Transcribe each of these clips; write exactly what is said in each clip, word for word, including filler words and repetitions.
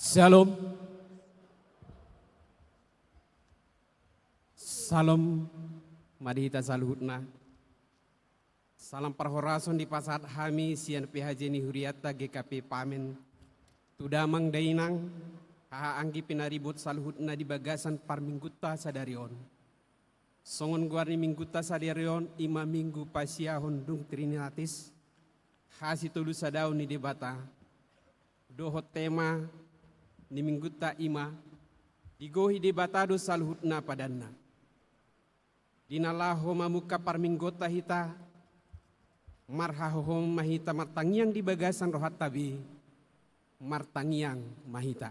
Syalom. Syalom ma di hita saluhutna. Salam parhorason dipasahat hami sian P H J ni hurianta G K P Pamen tu damang dainang, haha anggi pinaribot saluhutna di bagasan parminggunta sadari on. Songon goar ni minggunta sadari on, i ma minggu pasiahon dung Trinitatis, hasitolusadaon ni Debata, dohot tema ni minggunta i ma, digohi Debata do saluhutna padanna. Di na laho mamungka parmingguonta hita, marhahohom ma hita martangiang di bagasan rohanta be, martangiang ma hita.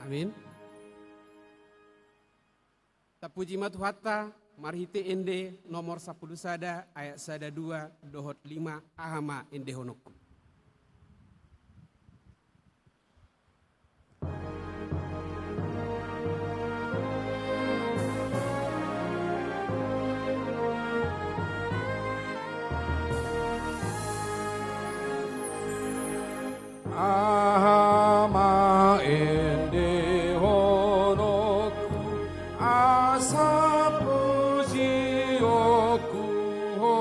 Amin. Tapuji ma Tuhanta, marhite ende nomor sampulu sada ayat sada dua dohot lima, aha ma endehononku. Aha ma endehononku, asa pujionku Ho,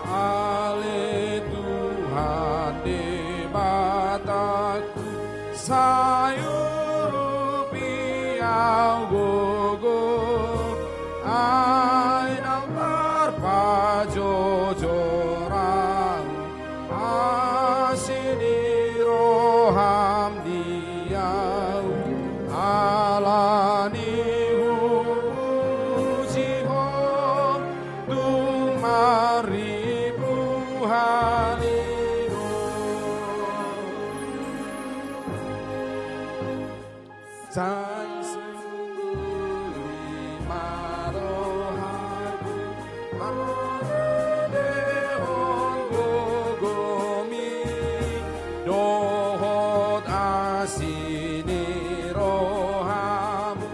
ale Tuhan Debatangku, sai urupi ahu gogo, ai naung tarpajojor ahu, asi ni roham di ahu, ala ni hupuji Ho, tung marribu hali do. Sai sungkuli ma rohangku, mangalehon gogomi, dohot asi ni rohamu,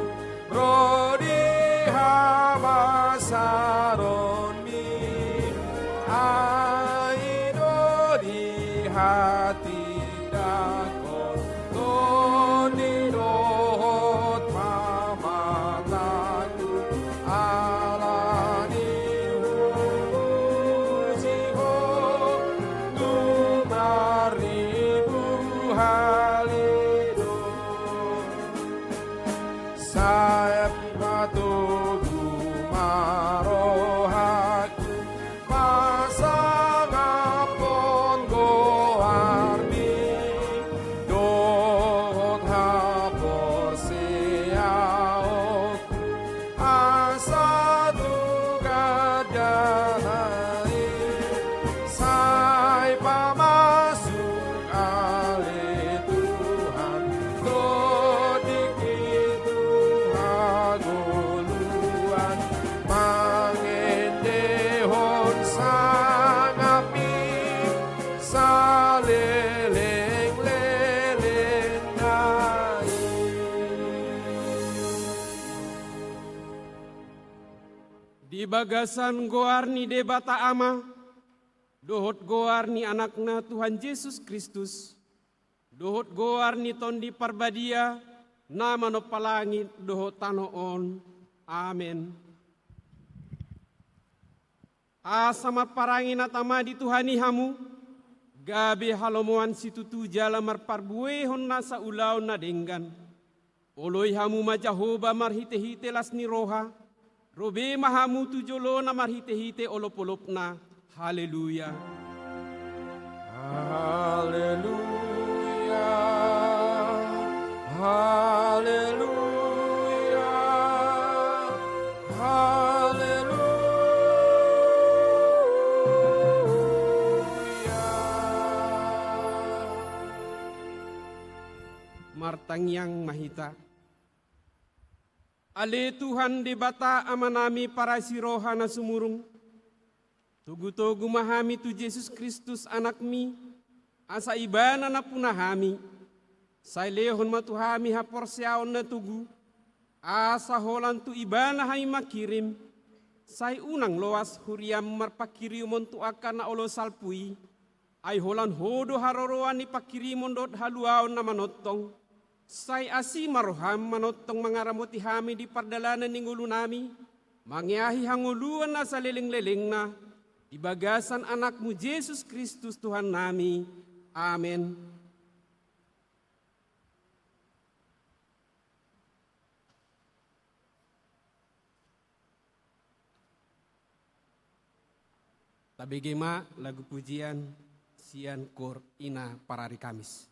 ro di habasaron mi, ai do di hatindangkon, tondi dohot pamatangku, ala ni hupuji Ho, tung marribu hali do. Sai patogu ma rohangku, pasangaphon goarmi, dohot haporseaonku, asa tu ganjang nai, sai pamasuk ale Tuhan, tondiku tu hangoluan, mangendehon sangapmi, saleleng-leleng nai. Di bagasan goar ni Debata Ama, dohot goar ni Anakna Tuhan Jesus Kristus, dohot goar ni Tondi Parbadia, na manompa langit dohot tano on. Amen. Asa marparange na tama di Tuhan i hamu, gabe halomoan situtu jala marparbuehon nasa ulaon na denggan. Oloi hamu ma Jahowa marhite-hite las ni roha, ro be ma hamu tu jolona marhite-hite olop-olopna. Haleluya. Haleluya, haleluya, haleluya. Martangiang ma hita. Ale Tuhan Debata Amanami parasi roha na sumurung, togu-togu ma hami tu Jesus Kristus Anakmi, asa Ibana nampuna hami. Sai lehon ma tu hami haporseaon na togu, asa holan tu Ibana hami mangkirim, sai unang loas huriaM marpangkirimon tu angka na olo salpu i, ai holan Ho do haroroan ni pangkirimon dohot haluaon na manongtong. Sai asi ma rohaM manongtong mangaramoti hami di pardalanan ni ngolunami, mangeahi hangoluan na saleleng-lelengna, di bagasan AnakMu Jesus Kristus Tuhannami. Amen. Tabege ma lagu pujian sian Koor Ina Parari Kamis.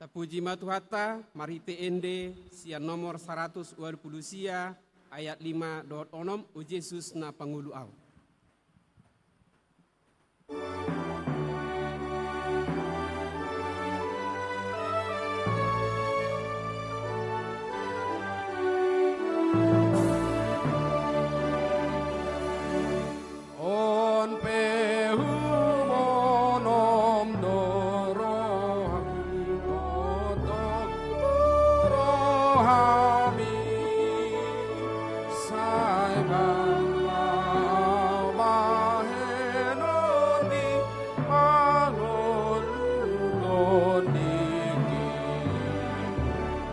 Puji ma Tuhanta, marhite ende sian nomor saratus ualu pulu sia, ayat lima dohot onom, O Jesus na pangolu ahu. On pe humonom do rohami, tongtong do rohami, sai bangga bahenonmi, mangolu do diki.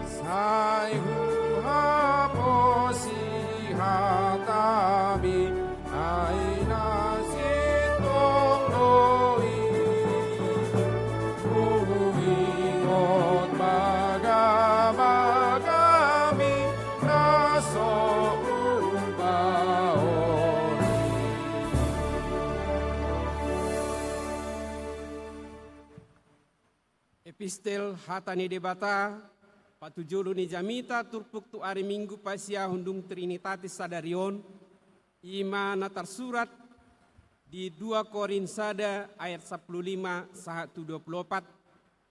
Sai huhaposi hatami, ai na sintong do i. Huingot bagabagami na so hubahen i. Epistel hata ni Debata, patujolo ni jamita turpuk tu ari Minggu pasiahon dung Trinitatis sadari on, i ma na tarsurat di dua Korint sada ayat sampulu lima sahat tu dua pulu opat,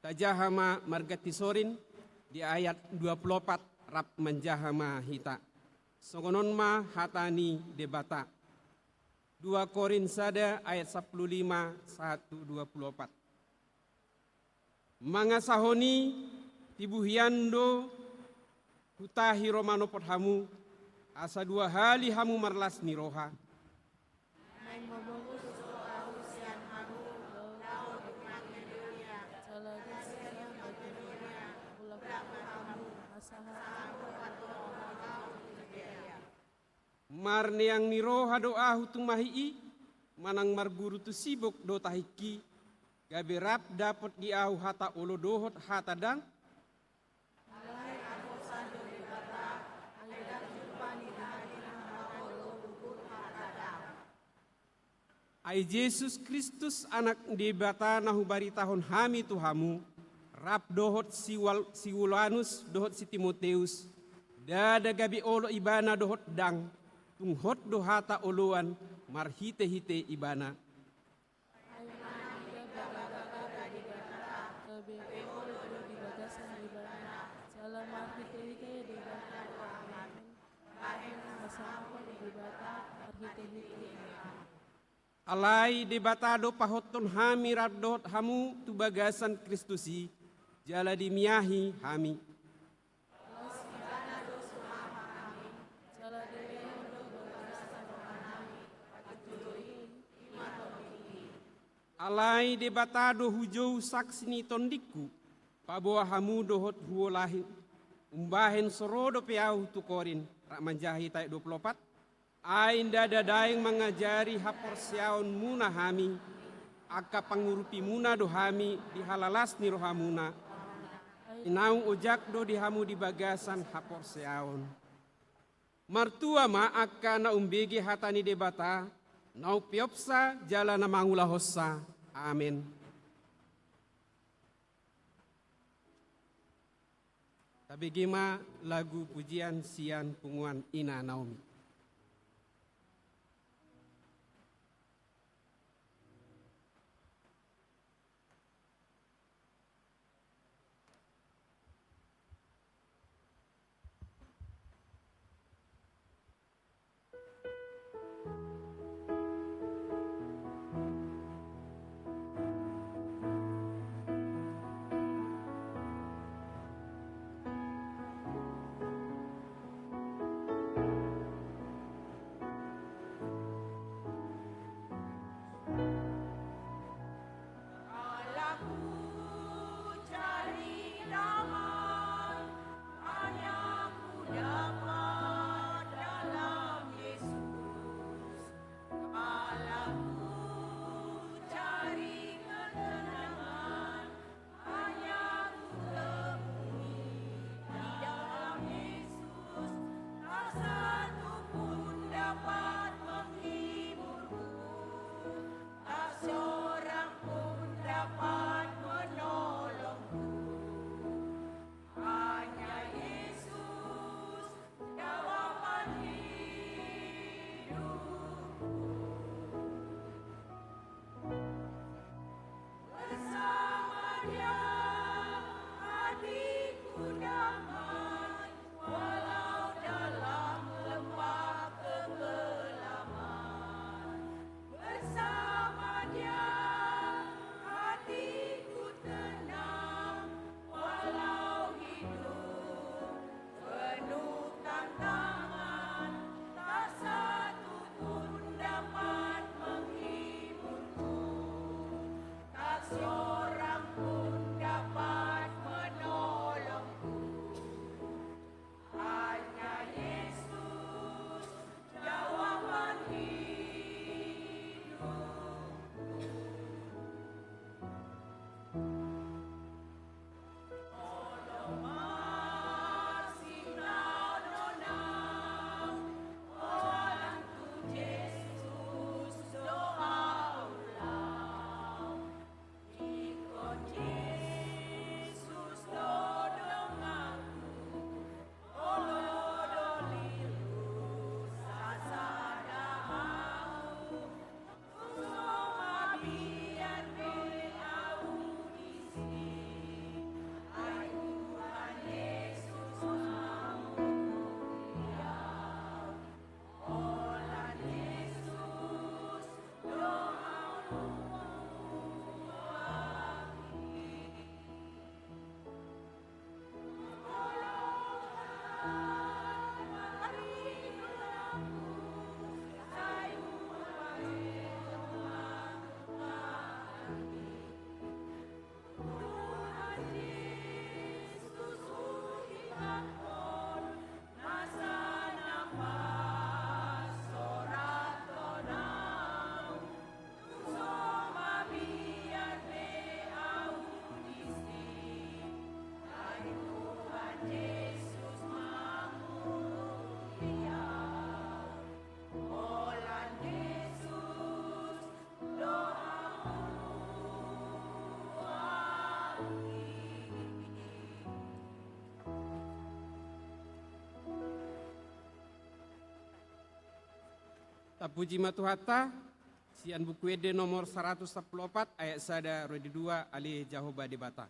tajaha ma marganti sorin di ayat dua pulu opat rap manjaha ma hita. Songon on ma hata ni Debata. Dua Korint sada ayat sampulu lima sahat tu dua pulu opat. Mangasahon i, tibu hian do hutahi ro manopot hamu, asa dua hali hamu marlas ni roha. Naeng mamutus do ahu sian hamu laho tu Makedonia, jala di sian Makedonia mulak ma hamu, asa hamu patorang ahu tu Judea. Marneang ni roha do ahu tumahik i, manang marguru tu sibok do tahikki, gabe rap dapot di ahu hata olo dohot hata dang? Alai haposan do Debata, ai ndang jumpa ni hami hata olo huhut hata dang. Ai Jesus Kristus, Anak ni Debata, na hubaritahon hami tu hamu, rap dohot si Wal-, si Ulanus dohot si Timoteus, ndada gabe olo ibana dohot dang, tung hot do hata oloan marhitehite ibana. Ai manang ida bagabagana Debata, gabe olo do di bagasan ibana, jala marhitehite ibana do hami mambahen hasangapon ni Debata marhitehite ibana. Alai Debata do pahothon hami rap dohot hamu tu bagasan Kristus i, jala dimiahi hami. Laos ibana do so maha hami, jala dilehon do bagasan rohanami, patujolo i, i ma tondingki. Alai Debata do hujou saksi ni tondingku, paboa hamu dohot huolahi, umbahen so ro dope ahu tu Korint, rap manjaha hita, ayat dua pulu opat. Ai ndada daeng mangajari haporseaonmuna hami, angka pangurupimuna do hami di halalas ni rohamuna. Ai naung ojak do di hamu di bagasan haporseaon. Martua ma angka na umbege hata ni Debata, na umpeopsa jala na mangulahonsa. Amen. Tabege ma lagu pujian sian punguan Ina Naomi. Tapuji ma Tuhanta, sian Buku Ende nomor saratus sampulu opat, ayat sada ro di dua, Ale Jahowa Debata.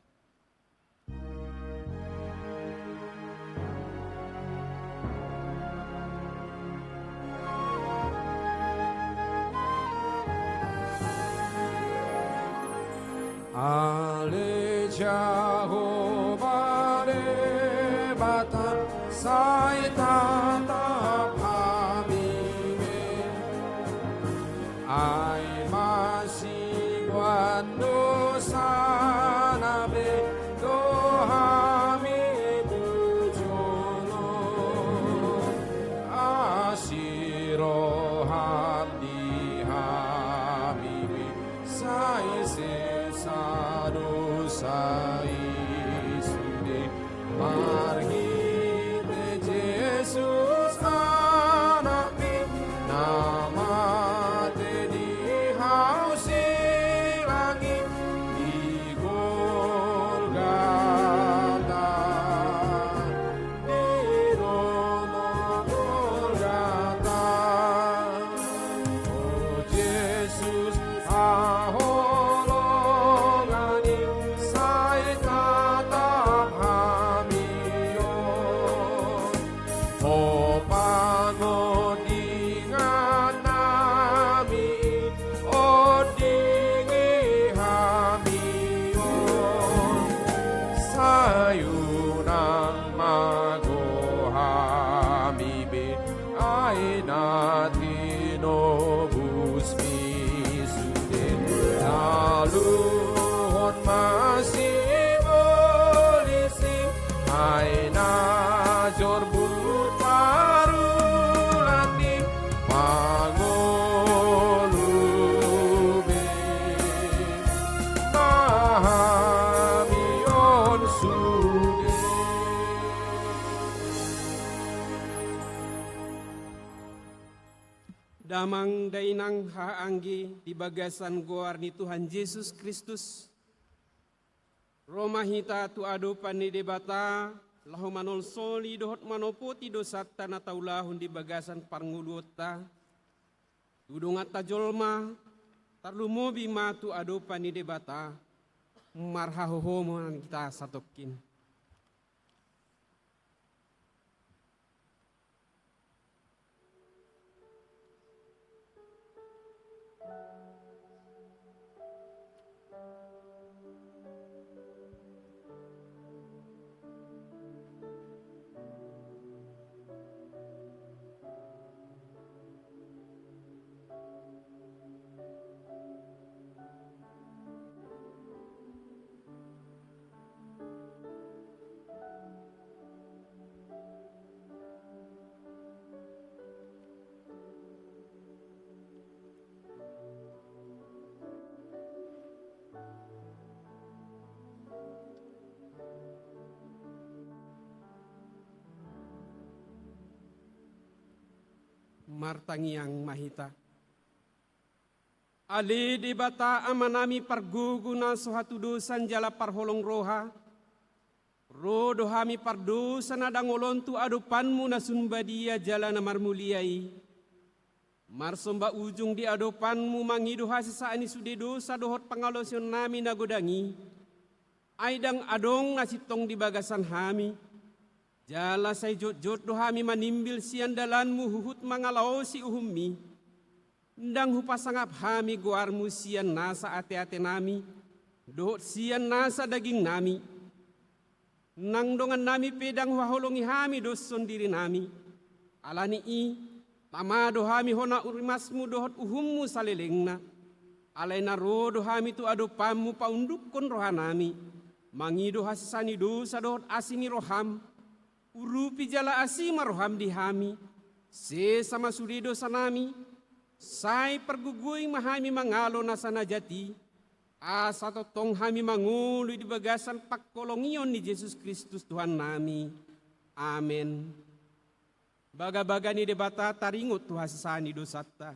Ale Jahowa Debata, sai tatap hami be. Ai masiboan dosana be do hami tu jolo. Asi roham di hami be, sai sesa dosa i sude. Marhite Jesus Anakmi, na mate di hau silang i di Golgata, di dolok Golgata. O Jesus, haholongan i sai tatap hami on. Ho pangodingan nami, ondingi hami on. Sai unang mago hami be, ai na tinobus mi sude. Taluhon ma sibolis i, ai na jorbut parulan ni pangolu be, ma hami on sude. Damang dainang hahaanggi di bagasan goar ni Tuhan Jesus Kristus, ro ma hita tu adopan ni Debata, laho manolsoli dohot manopoti dosanta na taulahon di bagasan parngoluonta, tu donganta jolma, tarlumobi ma tu adopan ni Debata, marhahohomuna hita satongkin. Martangiang ma hita. Ale Debata Amanami pargogo na so hatudosan jala parholong roha, ro do hami pardosa na dangol on tu adopanmu na sun badia jala na marmulia i. Marsomba ujung di adopanmu mangido hasesaan ni sude dosa dohot pangalaosionnami na godang i. Ai ndang adong na sintong di bagasan hami. Jala sai jotjot do hami manimbil sian dalanmu huhut mangalaosi uhummi. Ndang hupasangap hami goarmu sian nasa ateatenami, dohot sian nasa dagingnami. Nang dongannami pe ndang huhaholongi hami doshon dirinami. Ala ni i, tama do hami hona rimasmu dohot uhummu salelengna. Alai na ro do hami tu adopanmu paundukkon rohanami. Mangido hasesaan ni dosa dohot asi ni roham. Urupi jala asi ma roham di hami, sesa ma sude dosanami, sai pargogoi ma hami mangalo nasa na jat i, asa tongtong hami mangolu di bagasan pangholongion ni Jesus Kristus Tuhannami. Amen. Bagabaga ni Debata taringot tu hasesaan ni dosanta.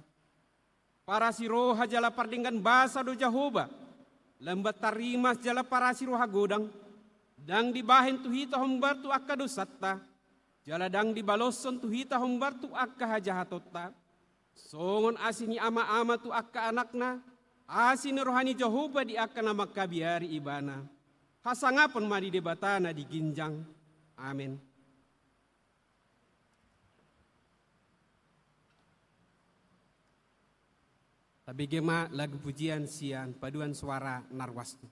Parasi roha jala pardenggan basa do Jahowa, lambat tarrimas jala parasi roha godang, ndang dibahen tu hita hombar tu angka dosanta, jala ndang dibaloshon tu hita hombar tu angka hajahatonta. Songon asi ni ama-ama tu angka anakna, asi ni roha ni Jahowa di angka na mangkabiari ibana. Hasangapon ma di Debata na di ginjang. Amen. Tabege ma lagu pujian sian paduan suara na ruas tu.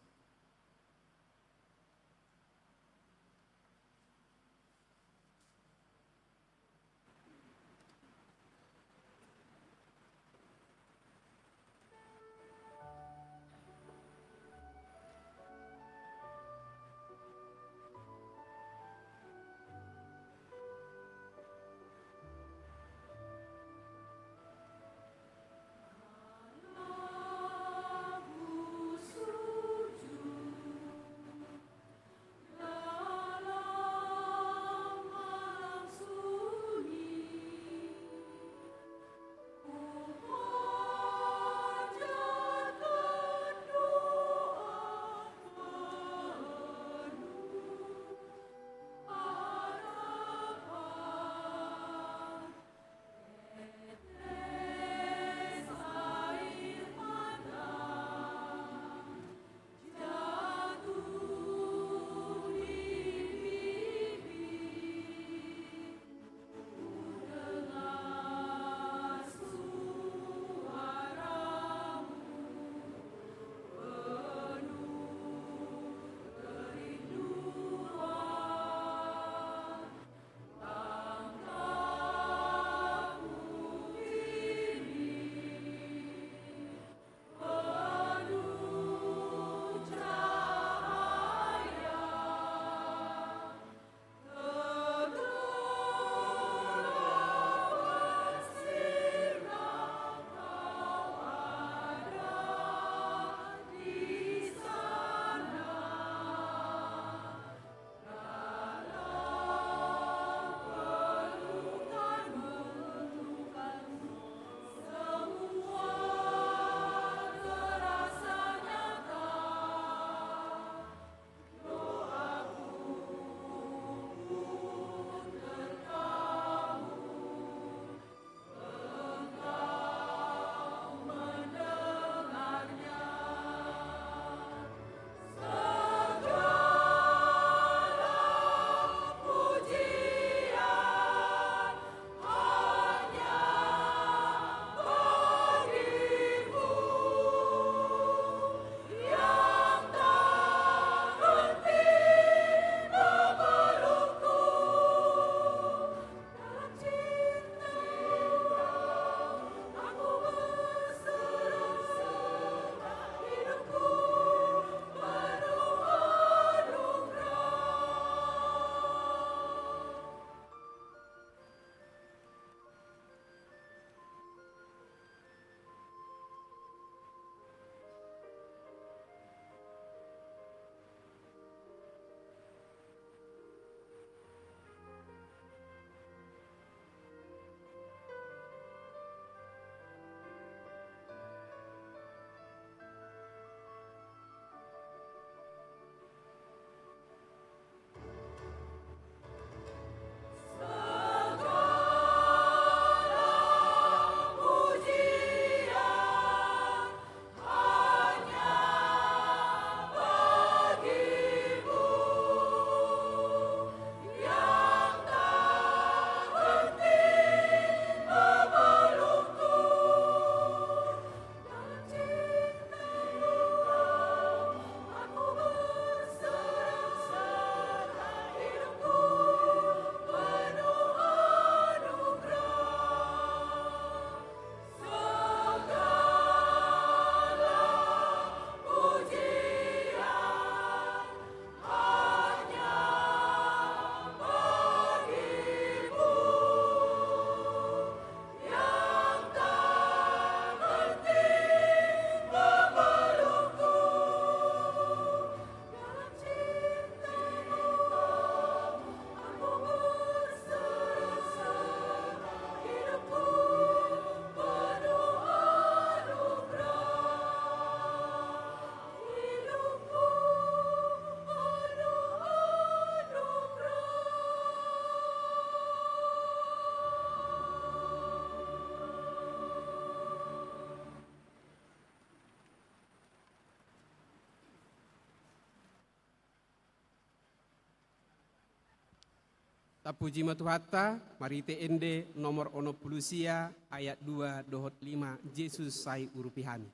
Tapuji ma Tuhanta, marhite ende nomor onom pulu sia ayat dua dohot lima, Jesus sai urupi hami.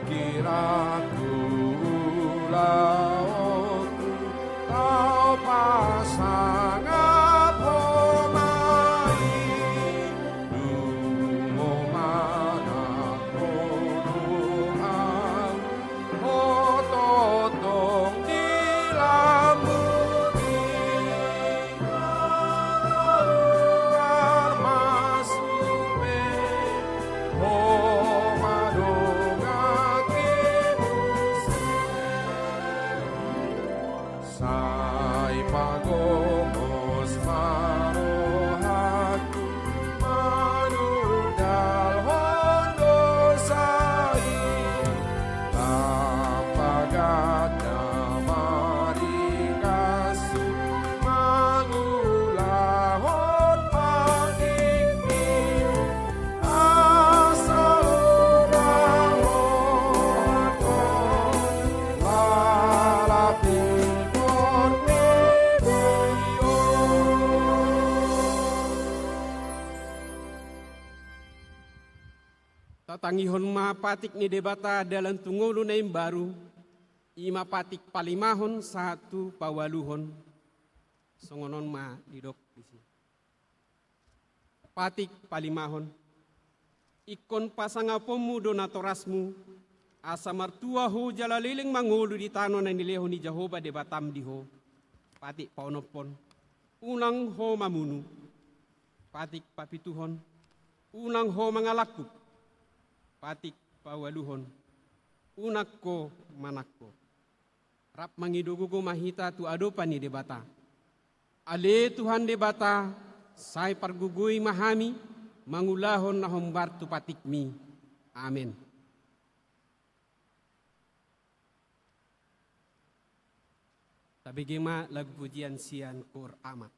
Pikiranku, ulaonku, tau pasangap Ho ma i. Dung Ho manang Ho rohangku, Ho tongtong di lambungki. Marmasuk pe Ho ma donganki muse. Sai pagomos ma rohangku manundalhon dosa i. Lam paganna ma ringgasku mangulahon paningki. Asa loba rohangkon lalap di portibi on. Tatangihon ma patik ni Debata dalan tu ngolu na imbaru, i ma patik palimahon sahat tu paualuhon. Songon on ma didok disi. Patik palimahon. Ingkon pasangaponmu do natorasmu, asa martua ho jala leleng mangolu di tano na nilehon ni Jahowa Debatam di ho. Patik paonomhon. Unang ho mamunu. Patik papituhon. Unang ho mangalangkup. Patik paualuhon. Unang ho manangko. Rap mangido gogo ma hita tu adopan ni Debata. Ale Tuhan Debata, sai pargogoi ma hami mangulahon na hombar tu patikmi. Amen. Tabege ma lagu pujian sian Koor Ama.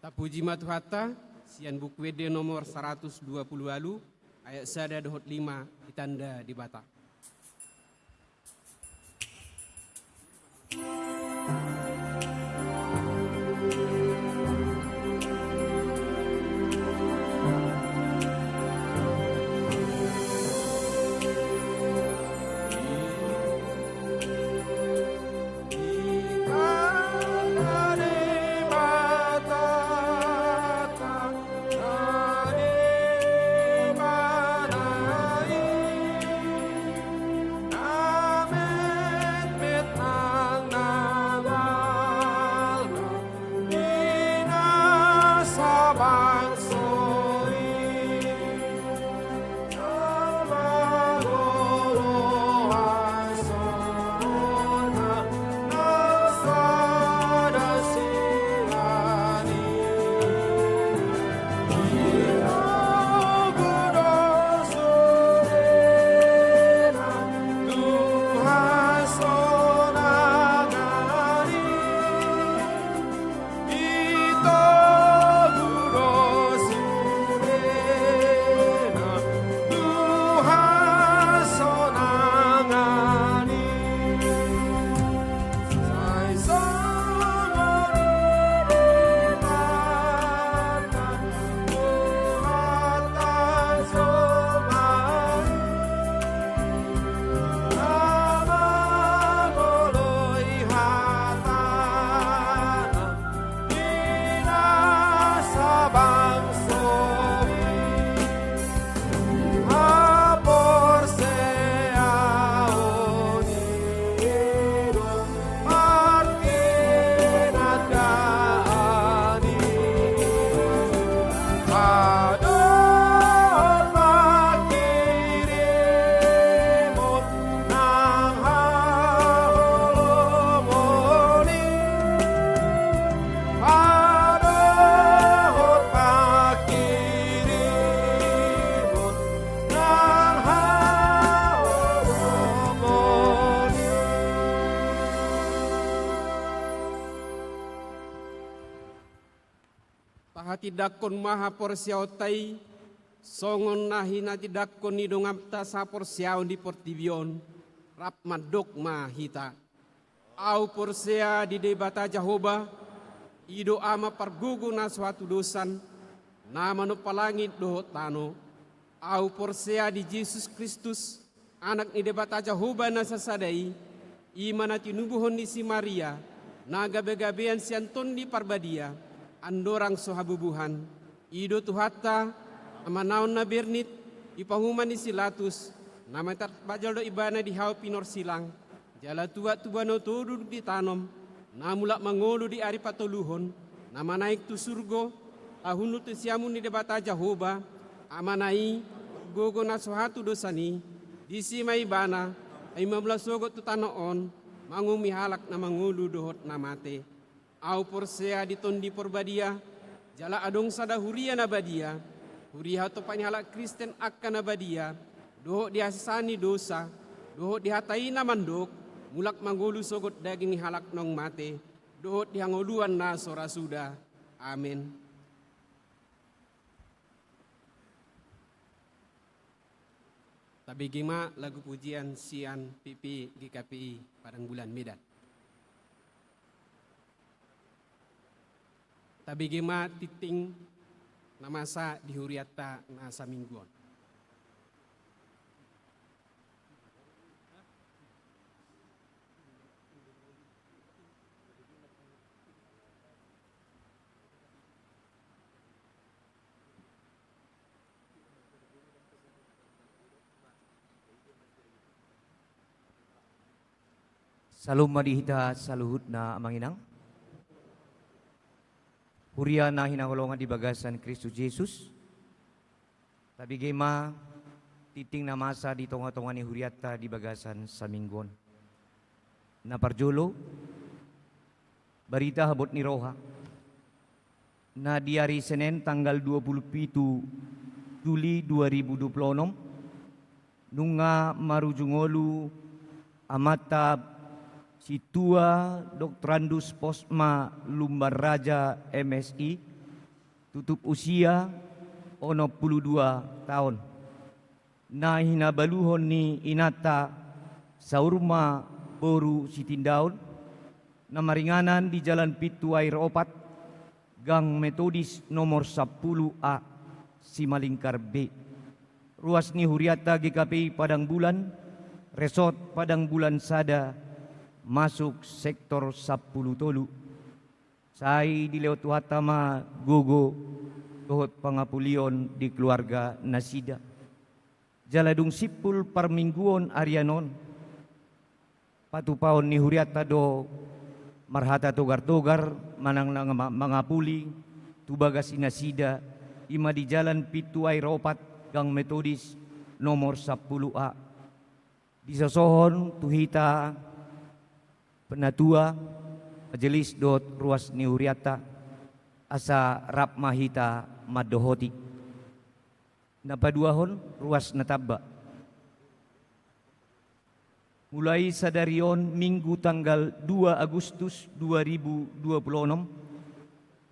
Tapuji ma Tuhanta, sian Buku Ende nomor saratus dua pulu ualu, ayat sada dohot lima, ditanda Debata. Tahatindangkon ma haporseaonta i, songon na hinatindangkon ni donganna sahaporseaon di portibi on, rap mandok ma hita. Ahu porsea di Debata Jahowa, i do Ama pargogo na so hatudosan, na manompa langit dohot tano. Ahu porsea di Jesus Kristus, Anak ni Debata Jahowa na sasada i, i ma na tinubuhon ni si Maria, na gabegabean sian Tondi Parbadia, andorang so habubuhan. I do Tuhanta, na manaon na bernit, di pahuman ni si Latus, na marpajal do ibana di hau pinorsilang, jala tuat tu banua toru dung ditanom, na mulak mangolu di ari patoluhon, na manaek tu surgo, laho hundul tu siamun ni Debata Jahowa, Amana i, gogo na so hatudosan i, Disi ma ibana, ai ma mula sogot tu tano on, manguhumi halak na mangolu dohot na mate. Ahu porsea di Tondi Porbadia, jala adong sada huria na badia, huria hatopan ni halak Kristen angka na badia, dohot di hasesaan ni dosa, dohot di hata i na mandok, mulak mangolu sogot daging ni halak naung mate, dohot di hangoluan na so ra suda. Amen. Tabege ma lagu pujian sian P P G K P I Padang Bulan Medan. Tabege ma tingting na masa di hurianta na saminggu on. Salam ma di hita saluhutna, amang inang. Huria na hinaholongan di bagasan Kristus Jesus. Tabege ma tingting na masa di tonga-tonga ni hurianta di bagasan saminggu on. Na parjolo, barita habot ni roha. Na di ari Senen tanggal dua puluh pitu Juli dua ribu dua puluh onom, nunga marujung ngolu amanta Sintua Doktorandus Posma Lumban Raja M Si, tutup usia onom pulu dua taon. Na hinabaluhon ni inanta Saurma boru Sitindaon, na maringanan di Jalan Pintu Air Opat, Gang Metodis nomor sampulu A, Simalingkar B. Ruas ni hurianta G K P I Padang Bulan, Resort Padang Bulan Sada, masuk sektor sampulu tolu. Sai dilehon Tuhanta ma gogo dohot pangapulion di keluarga nasida. Jala dung simpul parmingguon arian on, patupaon ni hurianta do marhata togar-togar manang na ma-, mangapuli tu bagas ni nasida, i ma di Jalan Pintu Air Opat, Gang Metodis nomor sampulu A. Disosohon tu hita penatua, majelis dohot ruas ni hurianta, asa rap ma hita mandohoti. Na paduahon, ruas na tamba. Mulai sadari on, Minggu tanggal dua Agustus dua ribu dua puluh onom,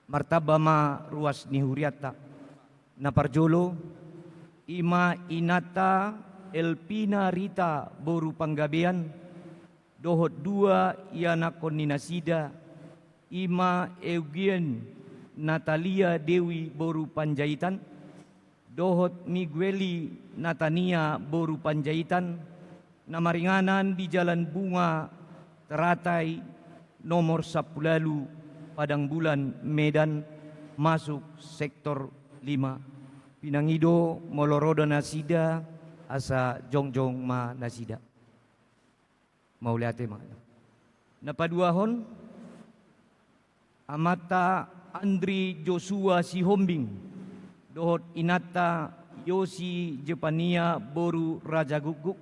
martamba ma ruas ni hurianta. Na parjolo, i ma inanta Elvina Rita boru Panggabean, dohot dua ianakhon ni nasida, i ma Eugen Natalia Dewi boru Panjaitan, dohot Migueli Natania boru Panjaitan, na maringanan di Jalan Bunga Teratai nomor sampulu ualu, Padang Bulan, Medan, masuk sektor lima. Pinangido molo ro do nasida, asa jongjong ma nasida. Mauliate ma. Na paduahon, amanta Andri Joshua Sihombing dohot inanta Yosi Jepania boru Raja Gukguk,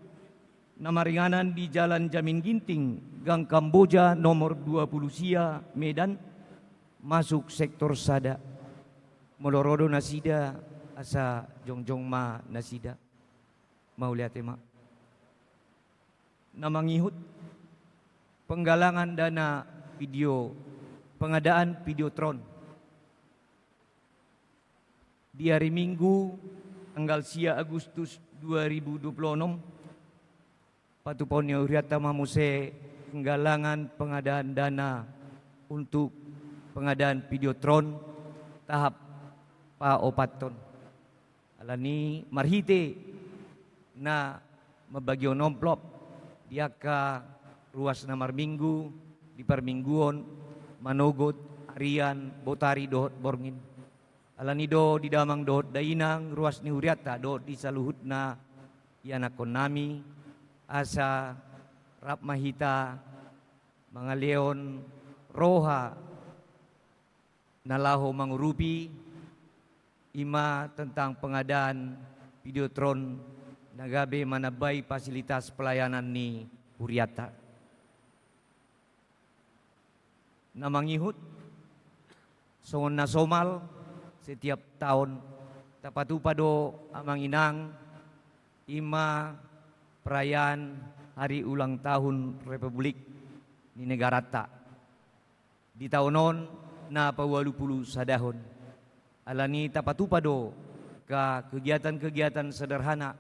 na maringanan di Jalan Jamin Ginting, Gang Kamboja nomor dua pulu sia, Medan, masuk sektor sada. Molo ro do nasida, asa jongjong ma nasida. Mauliate ma. Na mangihut, penggalangan dana video, pengadaan Videotron. Di ari Minggu, tanggal sia Agustus dua ribu dua puluh onom, patupaon ni hurianta ma muse penggalangan pengadaan dana untuk pengadaan Videotron tahap paopathon. Alani marhite na mambagihon omplop di angka ruas na marminggu, di parmingguon, manogot, arian, botari dohot borngin. Alani do di damang dohot dainang, ruas ni hurianta dohot di saluhutna ianakhonnami, asa rap ma hita mangalehon roha na laho mangurupi, i ma tentang pengadaan Videotron na gabe manambai fasilitas pelayanan ni hurianta. Na mangihut, songon na somal, setiap taon tapatupa do amang inang i ma perayaan hari ulang tahun Republik ni negaranta di taon on na paualu pulu sadahon. Alani tapatupa do angka kegiatan-kegiatan sederhana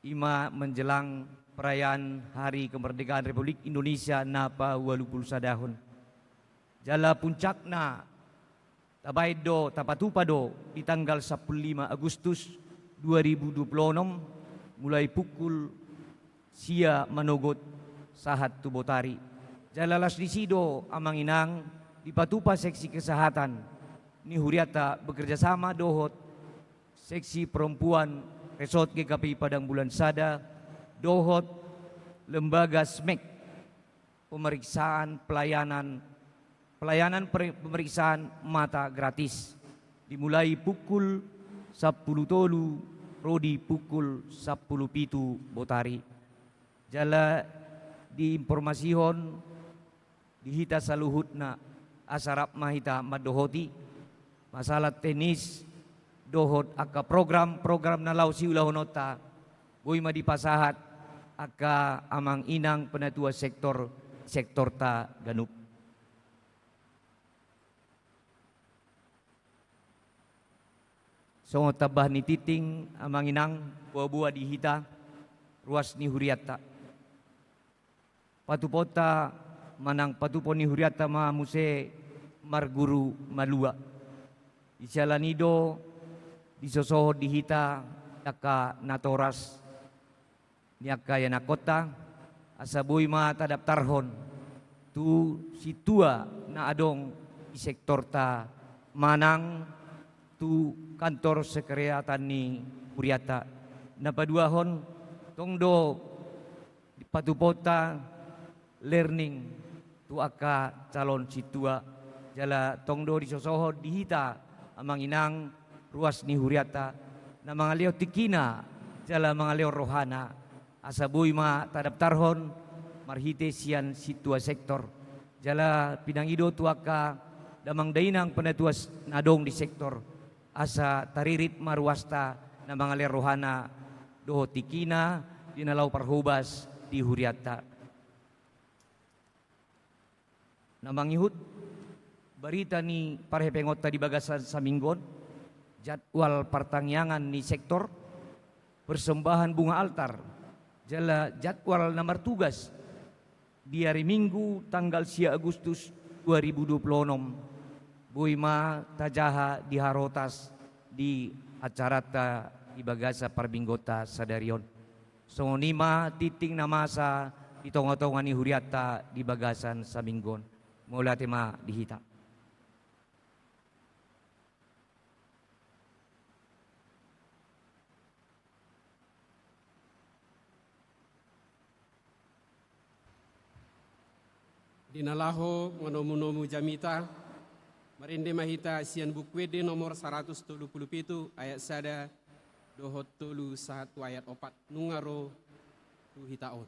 i ma menjelang perayaan Hari Kemerdekaan Republik Indonesia na paualu pulu sadahon. Jala puncakna tabaen do, tapatupa do di tanggal sampulu lima Agustus dua ribu dua pulu onom, mulai pukul sia manogot sahat tu botari. Jala las disi do amang inang dipatupa seksi kesehatan ni hurianta bekerja sama dohot seksi perempuan Resort G K P I Padang Bulan Sada dohot lembaga SMEK, pemeriksaan pelayanan, pelayanan per-, pemeriksaan mata gratis, dimulai pukul sampulu tolu ro di pukul sampulu pitu botari. Jala diinformasihon di hita saluhutna, asa rap ma hita mandohoti masalah teknis dohot angka program-program na laho siulahononta, boi ma dipasahat angka amang inang penatua sektor, sektorta ganup. Songon tambah ni tingting amang inang, boa-boa di hita ruas ni hurianta. Patupaonta manang patupaon ni hurianta ma muse marguru malua. Di siala ni i do disosohon di hita angka natoras ni angka ianakkonta, asa boi ma tadaptarhon tu sintua na adong di sektorta manang tu kantor sekretariat ni hurianta. Na paduahon, tong do dipatupaonta learning tu angka calon sintua, jala tong do disosohon di hita amang inang ruas ni hurianta na mangalehon tingkina jala mangalehon rohana, asa boi ma tadaptarhon marhite sian sintua sektor. Jala pinangido tu angka damang dainang penatua s-, na adong di sektor, asa taririt ma ruasta na mangalehon rohana dohot tingkina di na laho parhobas di hurianta. Na mangihut, barita ni parhepengonta di bagasan saminggu on, jadwal partangiangan ni sektor, persembahan bunga altar, jala jadwal na martugas di ari Minggu tanggal sia Agustus dua ribu dua puluh onom, boi ma tajaha di harotas di acaranta di bagasan parmingguonta sadari on. Songon i ma tingting na masa di tonga-tonga ni hurianta di bagasan saminggu on. Mauliate ma di hita. Di na laho manomu-nomu jamita, marende ma hita sian Buku Ende nomor saratus tolu pulu pitu ayat sada dohot tolu sahat tu ayat opat, nunga ro tu hita on.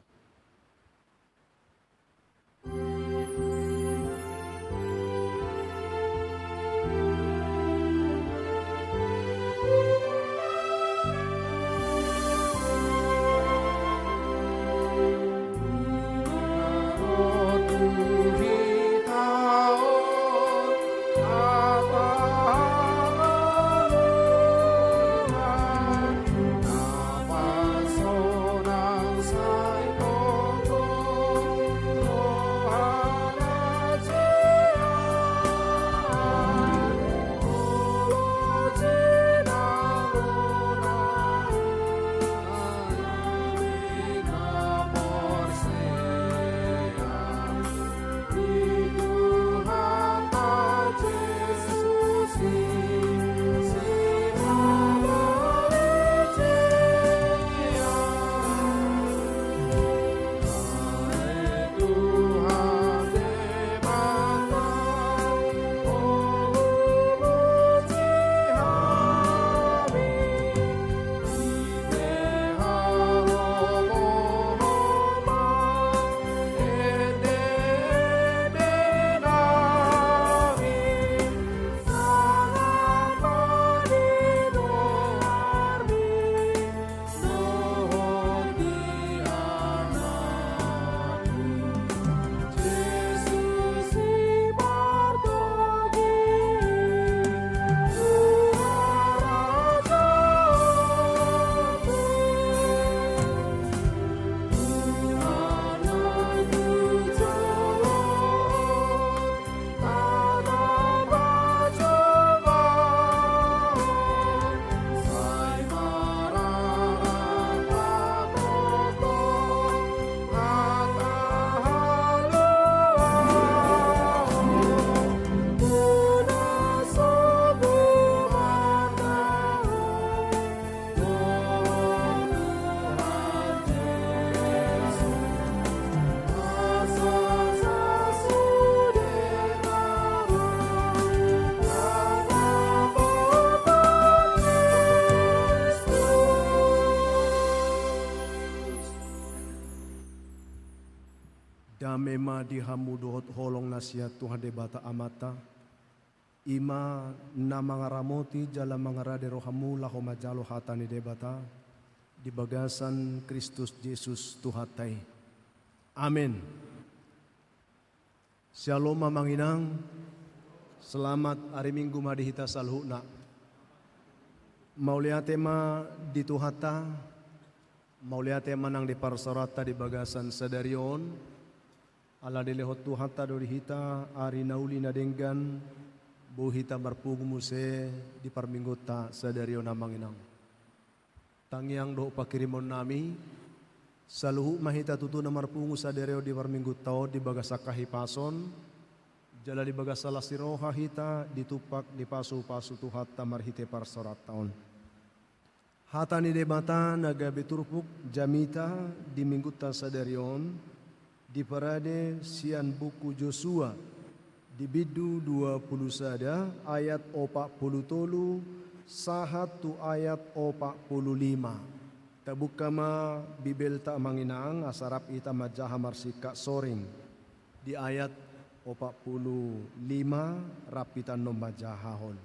Dame ma di hamu dohot holong na sian Tuhan Debata Amanta, i ma na mangaramoti jala mangarade rohamu laho manjalo hata ni Debata di bagasan Kristus Jesus Tuhanta i. Amen. Syalom amang inang, selamat ari Minggu ma di hita saluhutna. Mauliate ma di Tuhanta, mauliate ma nang di parsaoranta di bagasan sadari on, ala dilehon Tuhanta do di hita ari na uli na denggan, boi hita marpungu muse di parminggunta sadari on amang inang. Tangiang dohot panghirimonnami, saluhut ma hita tutu na marpungu sadari on di parminggunta on di bagasan hahipason, jala di bagasan las ni roha hita ditumpak dipasupasu Tuhanta marhite parsaoranta on. Hata ni Debata na gabe turpuk jamita di minggunta sadari on, diparade sian buku Josua, di bindu dua pulu sada ayat opat pulu tolu sahat tu ayat opat pulu lima. Tabuka ma Bibelta amang inang, asa rap hita manjaha marsingkat soring di ayat opat pulu lima, rap hita annon manjahahon.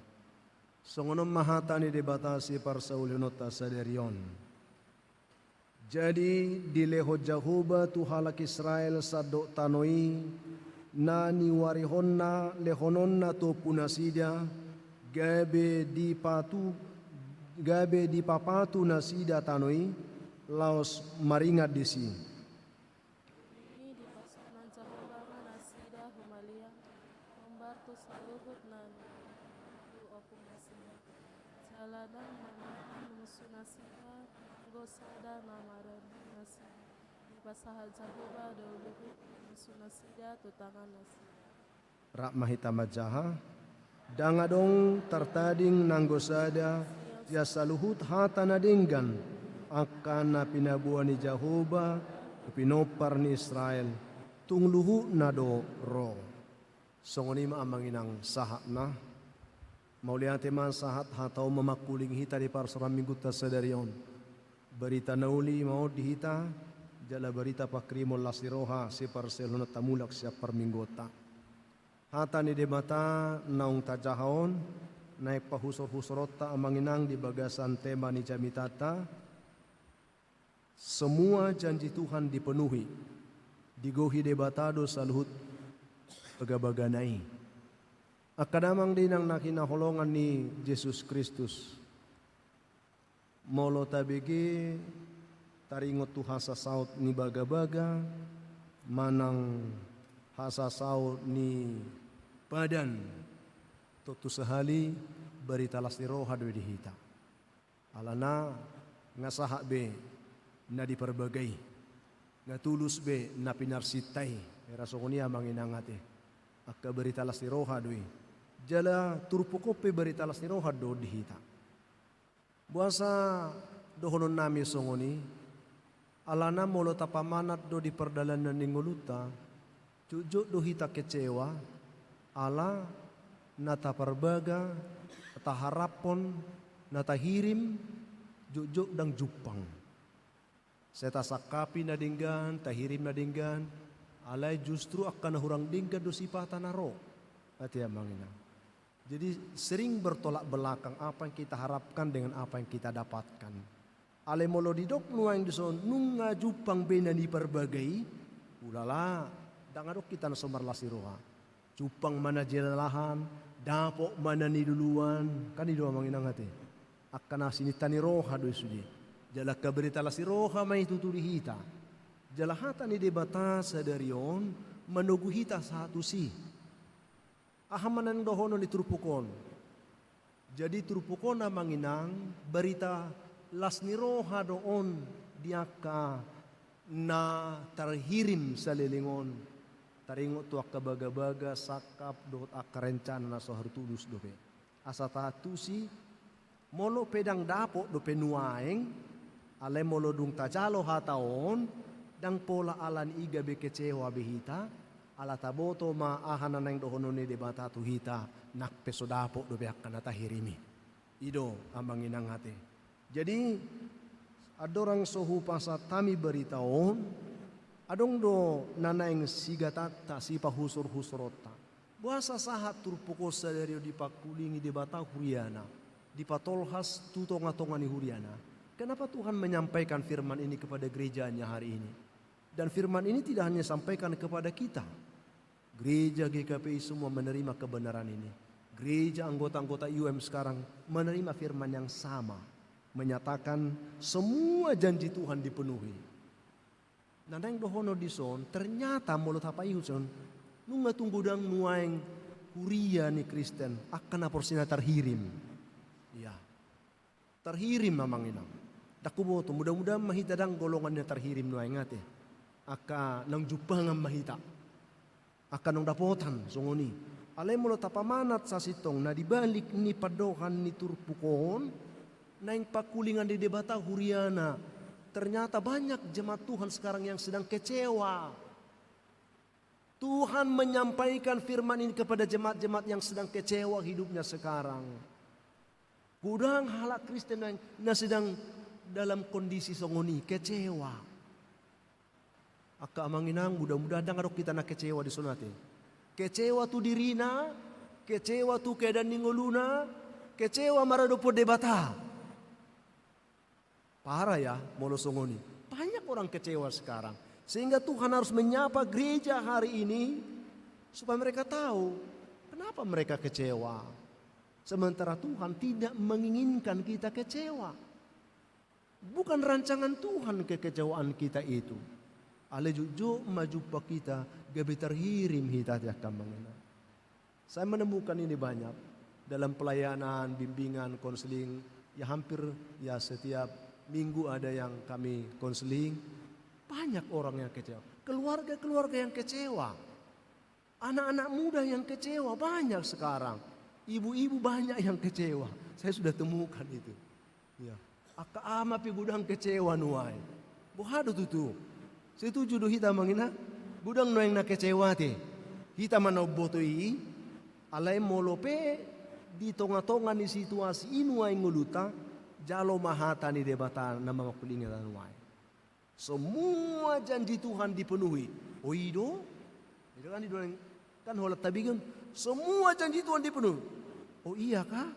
Songon on ma hata ni Debata siparsaulihononta sadari on. Jadi dilehon Jahowa tu halak Israel sandok tano i, na niuarihonna lehononna tu ompunasida, gabe dipatu, gabe dipapatu nasida tano i, laos maringan disi. Dung i dipasupasu Jahowa ma nasida humaliang, hombar tu saluhut na niuarihon tu ompunasida. Jala ndang manang musunasida, anggo sada na maradu nasida. Dipasahat Jahowa do luhut ni musunasida tu tangannasida. Rap ma hita manjaha. Ndang adong tartading nanggo sada sian saluhut hata na denggan angka na pinaboa ni Jahowa tu pinompar ni Israel, tung luhutna do ro. Songon i ma amang inang sahatna. Mauliate ma sahat hata on mamangkulingi hita di parsaoran minggunta sadari on. Barita na uli ma on di hita, jala barita panghirimon las ni roha siparsaulihononta mulak sian parmingguonta. Hata ni Debata naung tajaha on, naeng pahusorhusoronta amang inang di bagasan tema ni jamitanta. Semua janji Tuhan dipenuhi, digohi Debata do saluhut bagabagana i. Angka damang dainang na hinaholongan ni Jesus Kristus. Molo tabege taringot tu hasasaut ni bagabaga, manang hasasaut ni padan, tontu sahali barita las ni roha do i di hita. Alana nga sahat be na diparbaga i, nga tulus be na pinarsinta i, hera songon i amang inang ate. Angka barita las ni roha do i. Jala turpuk on pe barita las ni roha do di hita. Boasa dohononnami songon i? Alana molo tapamanat do di pardalanan ni ngolunta, jotjot do hita kecewa, ala na taparbaga, na taharaphon, na tahirim, jotjot ndang jumpang. Sai tasangkapi na denggan, tahirim na denggan, alai justru angka na hurang denggan do sipata na ro. Ate amang inang. Jadi sering bertolak belakang apa yang kita harapkan dengan apa yang kita dapatkan. Alai molo didok nuaeng dison nunga jumpang be na niparbaga i, ulala, ndang adong hita na so marlas ni roha. Jumpang ma na jinalahan, dapot ma na niluluan, kan i do amang inang ate. Angka na sininta ni roha do i sude. Jala angka barita las ni roha ma i tutu di hita. Jala hata ni Debata sadari on manogu hita sahat tusi. Aha ma naeng dohonon ni turpuk on? Jadi turpuk on amang inang, barita las ni roha do on di angka na tarhirim saleleng on. Taringot tu angka bagabaga, sangkap, dohot angka rencana na so haru tulus dope. Asa taantusi, molo pe ndang dapot dope nuaeng, alai molo dung tajalo hata on, ndang pola ala ni i gabe kecewa be hita, ala taboto ma aha na naeng dohonon ni Debata tu hita, nang pe so dapot dope angka na tahirim i. I do amang inang ate. Jadi, andorang so hupasahat hami barita on, Adong do na naeng sigatanta, sipahusur-husuronta. Boasa sahat turpuk on sadari on dipangkulingi Debata huriana, dipatolhas tu tonga-tonga ni huriana? Kenapa Tuhan menyampaikan firman ini kepada gerejanya hari ini? Dan firman ini tidak hanya sampaikan kepada kita. Gereja G K P I semua menerima kebenaran ini. Gereja anggota-anggota U M sekarang menerima firman yang sama, menyatakan semua janji Tuhan dipenuhi. Na naeng dohonon dison, ternyata molo tapaihut son, nunga tung godang nuaeng huria ni Kristen, angka na porsea na terhirim. Iya. Terhirim, amang inang. Ndang huboto, mudah-mudahan ma hita ndang golongan na terhirim nuaeng ate. Angka naung jumpangan ma hita. Angka naung dapotan songon i. Alai molo tapamanat sasintongna di balik ni pandohan ni turpuk on, naeng pangkulingan ni Debata huriana. Ternyata banyak jemaat Tuhan sekarang yang sedang kecewa. Tuhan menyampaikan firman ini kepada jemaat-jemaat yang sedang kecewa hidupnya sekarang. Godang halak Kristen yang, na sedang dalam kondisi songon i, kecewa. Angka amang inang, mudah-mudahan ndang adong hita na kecewa dison ate. Kecewa tu dirina, kecewa tu keadaan ni ngoluna, kecewa maradophon Debata. Parah ya, molo songon i. Banyak orang kecewa sekarang. Sehingga Tuhan harus menyapa gereja hari ini supaya mereka tahu kenapa mereka kecewa. Sementara Tuhan tidak menginginkan kita kecewa. Bukan rancangan Tuhan kekecewaan kita itu. Alai jotjot ma jumpa hita gabe terhirim hita, angka amang inang. Saya menemukan ini banyak dalam pelayanan, bimbingan, konseling. Ya, hampir, ya, setiap minggu ada yang kami konseling. Banyak orang yang kecewa. Keluarga-keluarga yang kecewa. Anak-anak muda yang kecewa banyak sekarang. Ibu-ibu banyak yang kecewa. Saya sudah temukan itu. Ya. Angka ama pe godang kecewa nuaeng. Boha do tutu? Setuju do hita, amang inang? Godang nuaeng na kecewa ate. Hita ma na umboto i, alai molo pe di tonga-tonga ni situasi i nuaeng ngolunta, jalo ma hata ni Debata na mamangkulingi hita nuaeng. Semua janji Tuhan dipenuhi. O, i do? I do kan, i do, kan holan tabege on. Semua janji Tuhan dipenuhi. O, iya kah?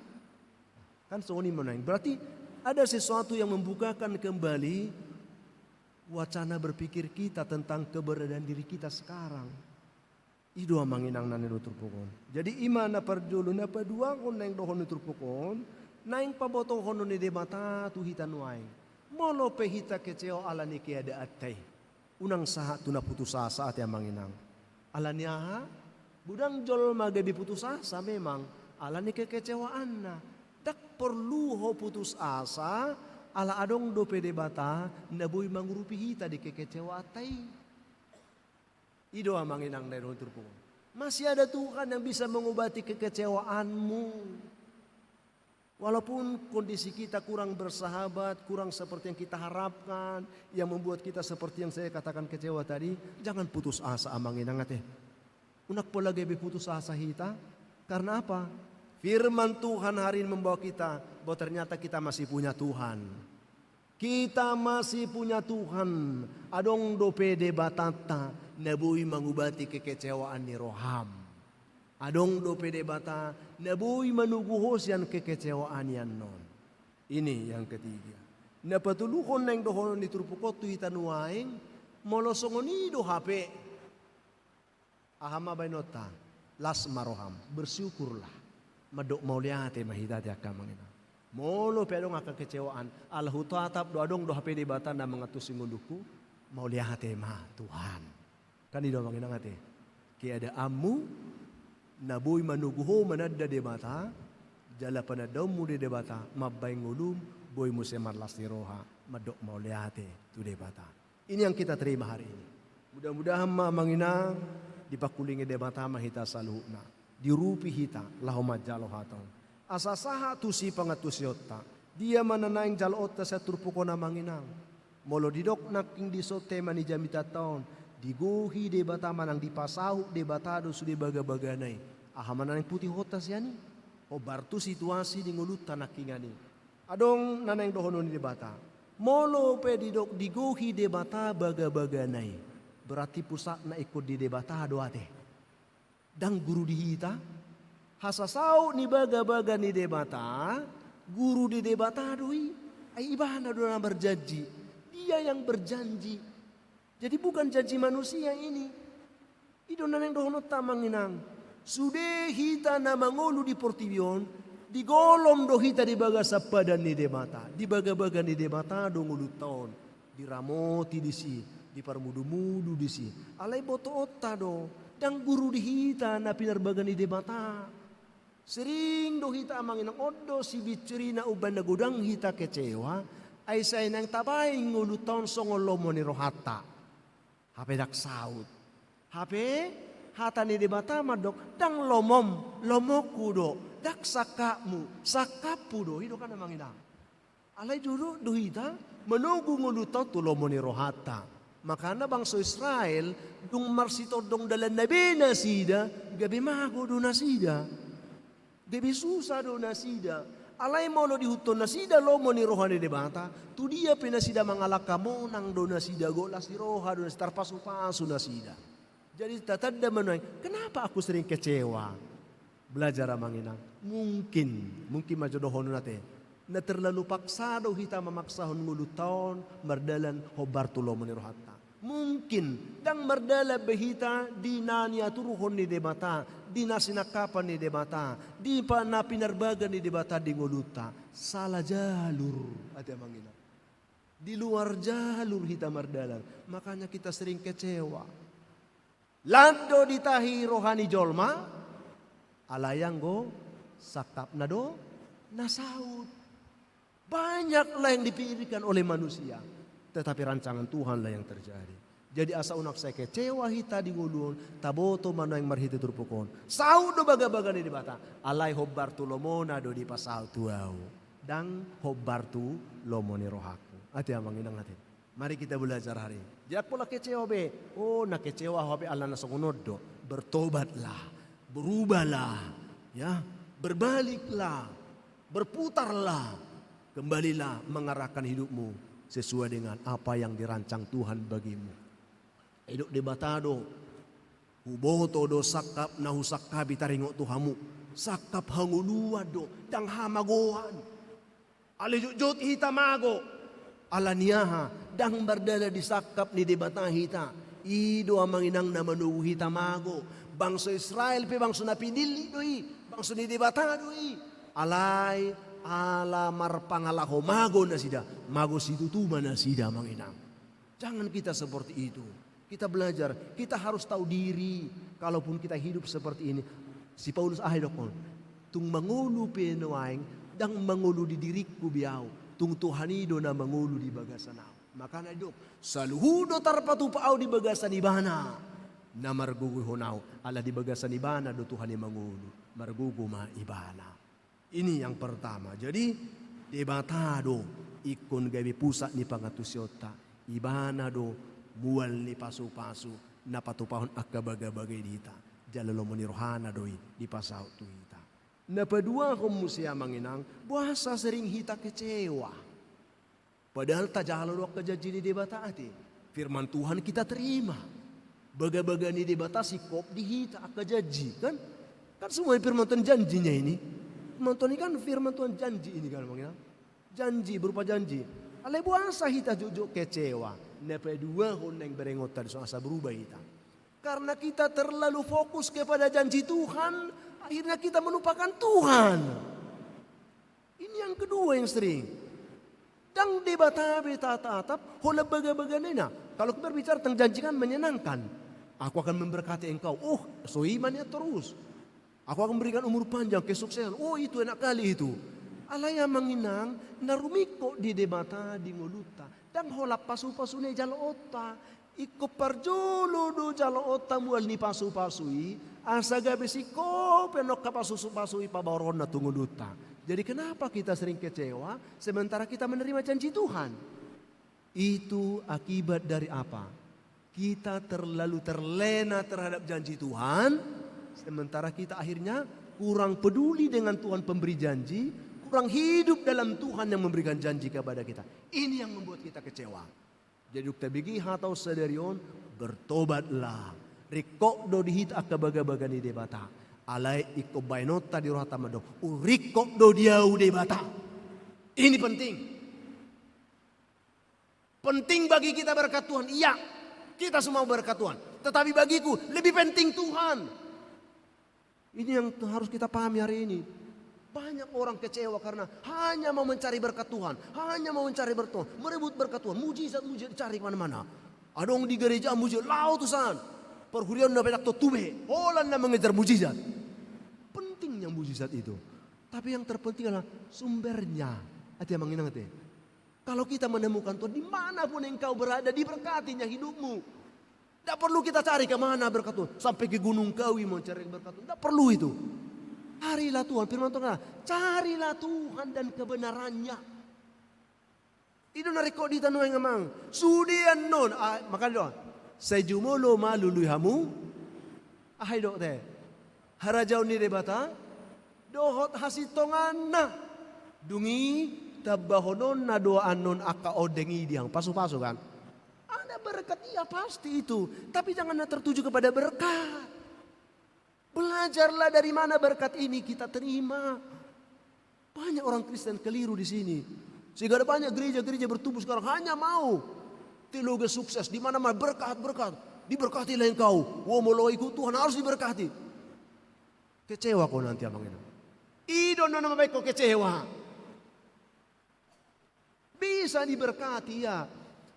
Kan songon i ma nuaeng. Berarti ada sesuatu yang membukakan kembali wacana berpikir kita tentang keberadaan diri kita sekarang. I do, amang inang, na naeng dohonon turpuk on. Jadi i ma na parjolo. Na paduahon naeng dohonon turpuk on, naeng pabotohonon ni Debata tu hita nuaeng. Molo pe hita kecewa ala ni keadaanta i, unang sahat tu na putus asa ate, amang inang. Ala ni aha? Godang jolma gabe putus asa memang ala ni kekecewaanna. Ndang porlu ho putus asa, ala adong dope Debata na boi mangurupi hita di kekecewaanta i. I do, amang inang, na naeng dohonon turpuk on. Masih ada Tuhan yang bisa mengobati kekecewaanmu. Walaupun kondisi kita kurang bersahabat, kurang seperti yang kita harapkan, yang membuat kita seperti yang saya katakan kecewa tadi, jangan putus asa, amang inang, ate. Unang pola gabe putus asa hita. Karena apa? Firman Tuhan hari ini membawa kita bahwa ternyata kita masih punya Tuhan. Kita masih punya Tuhan. Adong dope Debatanta na boi mangubati kekecewaan ni roham. Adong dope Debata na boi manogu ho sian kekecewaan i annon. Ini yang ketiga. Na patoluhon naeng dohonon ni turpuk on tu hita nuaeng, molo songon i do hape, aha ma baenonta? Las ma roham, bersyukurlah. Mandok mauliate ma hita, ate, angka amang inang. Molo pe adong angka kekecewaan, ala hutatap do adong do hape Debata na mangantusi ngolungku, mauliate ma Tuhan. Kan i do, amang inang, ate. Keadaanmu na boi manogu ho mananda Debata, jala panandaonmu di Debata mambahen ngolum, boi muse marlas ni roha, mandok mauliate tu Debata. Ini yang kita terima hari ini. Mudah-mudahan ma, amang inang, dipangkulingi Debata ma hita saluhutna. Diurupi hita laho manjalo hata on. Asa sahat tu sipangantusionta. Dia ma na naeng jaloonta sian turpuk on, amang inang? Molo didok nangkin dison tema ni jamitanta on, digohi Debata manang dipasaut Debata do sude bagabagana i. Aha ma na naeng putihonta sian i? Hombar tu situasi ni ngolunta nangkiningan i. Adong na naeng dohonon ni Debata. Molo pe didok digohi Debata bagabagana i, Berarti pusatna ingkon di Debata do ate. Ndang guru di hita. Hasasaut ni bagabaga ni Debata, guru di Debata do i. Ai ibana do na marjanji. Dia yang berjanji. Jadi bukan janji manusia ini. I do na naeng dohononta amang inang. Sude hita na mangolu di portibi on, digolom do hita di bagasan padan ni Debata, di bagabaga ni Debata do ngolunta on, diramoti disi, diparmudumudu disi. Alai botoonta do, ndang guru di hita na pinarbaga ni Debata. Sering do hita amang inang, on do sibinsurina umbahen na godang hita kecewa, ai sai naeng tabaen ngolunta on songon lomo ni rohanta. Hape ndang saut. Hape hata ni Debata mandok, ndang lomom, lomoku do, ndang sangkapmu, sangkaphu do, i do kan amang inang. Alai jolo do hita manogu ngolunta on tu lomo ni rohanta. Makana bangso Israel, dung marsitondong dalan na be nasida, gabe mago do nasida. Gabe susa do nasida. Alai molo diihuthon nasida lomo ni roha ni Debata, tu dia pe nasida mangalangka, monang do nasida, gok las ni roha do nasida, tarpasupasu nasida. Jadi tatanda ma nuaeng, kenapa aku sering kecewa? Belajar amang inang. Mungkin, mungkin ma jo dohonon ate. Na terlalu paksa do hita mamaksahon ngolunta on mardalan hombar tu lomo ni rohanta. Mungkin ndang mardalan be hita di na niaturhon ni Debata, di na sinangkapan ni Debata, di pa-, na pinarbaga ni Debata di ngolunta. Salah jalur, ate amang inang. Di luar jalur hita mardalan. Makanya kita sering kecewa. Lan do ditahi roha ni jolma, alai anggo sangkapna do na saut. Banyaklah yang dipikirkan oleh manusia, tetapi rancangan Tuhanlah yang terjadi. Jadi asa unang sai kecewa hita di ngolu on, taboto ma nuaeng marhite turpuk on. Saut do bagabaga ni Debata, alai hombar tu lomona do dipasaut tu ahu. Ndang hombar tu lomo ni rohangku. Ate amang inang ate. Mari kita belajar hari ini. Jangan pola kecewa be. Oh, na kecewa ho be ala na songon on do. Bertobatlah. Berubahlah. Ya, berbaliklah. Berputarlah. Kembalilah mengarahkan hidupmu sesuai dengan apa yang dirancang Tuhan bagimu. Didok Debata do. Huboto do sangkap na husangkapi taringot tu hamu. Sangkap hangoluan do, ndang hamagoan. Alai jotjot hita mago. Ala ni aha, ndang mardalan di sangkap ni Debata hita. I do amang inang na manogu hita mago. Bangso Israel pe bangso na pinillit do i. Bangso ni Debata do i. Alai ala marpangalaho mago nasida. Mago situtu ma nasida amang inang. Jangan kita seperti itu. Kita belajar, kita harus tahu diri. Kalaupun kita hidup seperti ini, si Paulus aha didokkon? Tung mangolu pe nuaeng, ndang mangolu di diringku be ahu. Tung Tuhan i do na mangolu di bagasan ahu. Makana didok, saluhut do tarpatupa ahu di bagasan Ibana na margogoihon ahu, ala di bagasan Ibana do Tuhan i mangolu, margogo ma Ibana. Ini yang pertama. Jadi, Debata do ingkon gabe pusat ni pangantusionta. Ibana do mual ni pasupasu na patupahon angka bagabaga i di hita. Jala lomo ni rohana do i dipasaut tu hita. Na paduahon muse amang inang, boasa sering hita kecewa. Padahal tajalo do angka janji ni Debata ate. Firman Tuhan kita terima. Bagabaga ni Debata singkop di hita angka janji, kan? Kan semua firman Tuhan janjinya ini. Firman Tuhan ini kan firman Tuhan janji ini kan, Bang, ya? Janji, berupa janji. Alai boasa hita jotjot kecewa. Na paduahon naeng berengonta dison asa berubah hita. Karena kita terlalu fokus kepada janji Tuhan, akhirnya kita melupakan Tuhan. Ini yang kedua yang sering. Ndang Debata be tatatap, holan bagabagana. Kalau kita berbicara tentang janji kan menyenangkan. Aku akan memberkati engkau. Oh, so i ma nian torus. Aku akan memberikan umur panjang, kesuksesan. Oh, itu enak kali itu. Alai amang inang, na rumingkot di Debata di ngolunta. Ndang holan pasupasuna i jaloonta. Ingkon parjolo do jaloonta mual ni pasupasu i, asa gabe singkop pe angka pasupasu i paboronna tu ngolunta. Jadi kenapa kita sering kecewa sementara kita menerima janji Tuhan? Itu akibat dari apa? Kita terlalu terlena terhadap janji Tuhan, sementara kita akhirnya kurang peduli dengan Tuhan pemberi janji, kurang hidup dalam Tuhan yang memberikan janji kepada kita. Ini yang membuat kita kecewa. Jadi dung tabege hata on sadari on, bertobatlah. Ringkot do di hita angka bagabaga ni Debata. Alai ingkon baenonta di rohanta mandok, ringkot do di ahu Debata. Ini penting. Penting bagi kita berkat Tuhan, iya. Kita semua berkat Tuhan. Tetapi bagiku lebih penting Tuhan. Ini yang harus kita pahami hari ini. Banyak orang kecewa karena hanya mau mencari berkat Tuhan, hanya mau mencari berkat Tuhan, merebut berkat Tuhan, mujizat-mujizat dicari kemana-mana. Adong di gereja mujizat, laho tusan. Parhuriaon na penak tontu be, holan na mengejar mujizat. Pentingnya mujizat itu. Tapi yang terpenting adalah sumbernya. Ate amang inang ate. Kalau kita menemukan Tuhan, di mana pun engkau berada, diberkatinya hidupmu. Tidak perlu kita cari ke mana berkat Tuhan. Sampai ke Gunung Kawi mau cari berkat Tuhan. Tidak perlu itu. Carilah Tuhan, firman Tuhan. Carilah Tuhan dan kebenarannya. I do na ringkot di hita nuaeng amang. Sude annon, ah, makana do. Sai jumolo ma lului hamu. Aha i do te? Harajaon ni Debata dohot hasintonganna. Dung i tambahononna do annon angka ondeng i di hamu. Pasupasu kan? Ada berkat, iya pasti itu. Tapi jangan tertuju kepada berkat. Belajarlah dari mana berkat ini kita terima. Banyak orang Kristen keliru di sini. Sehingga ada banyak gereja-gereja bertumbuh sekarang hanya mau teologi sukses, di mana-mana berkat, berkat. Diberkatilah engkau. Wo, molo ikut Tuhan harus diberkati. Kecewa kau nanti amang inang. I do na mambaen kau kecewa. Bisa diberkati, ya.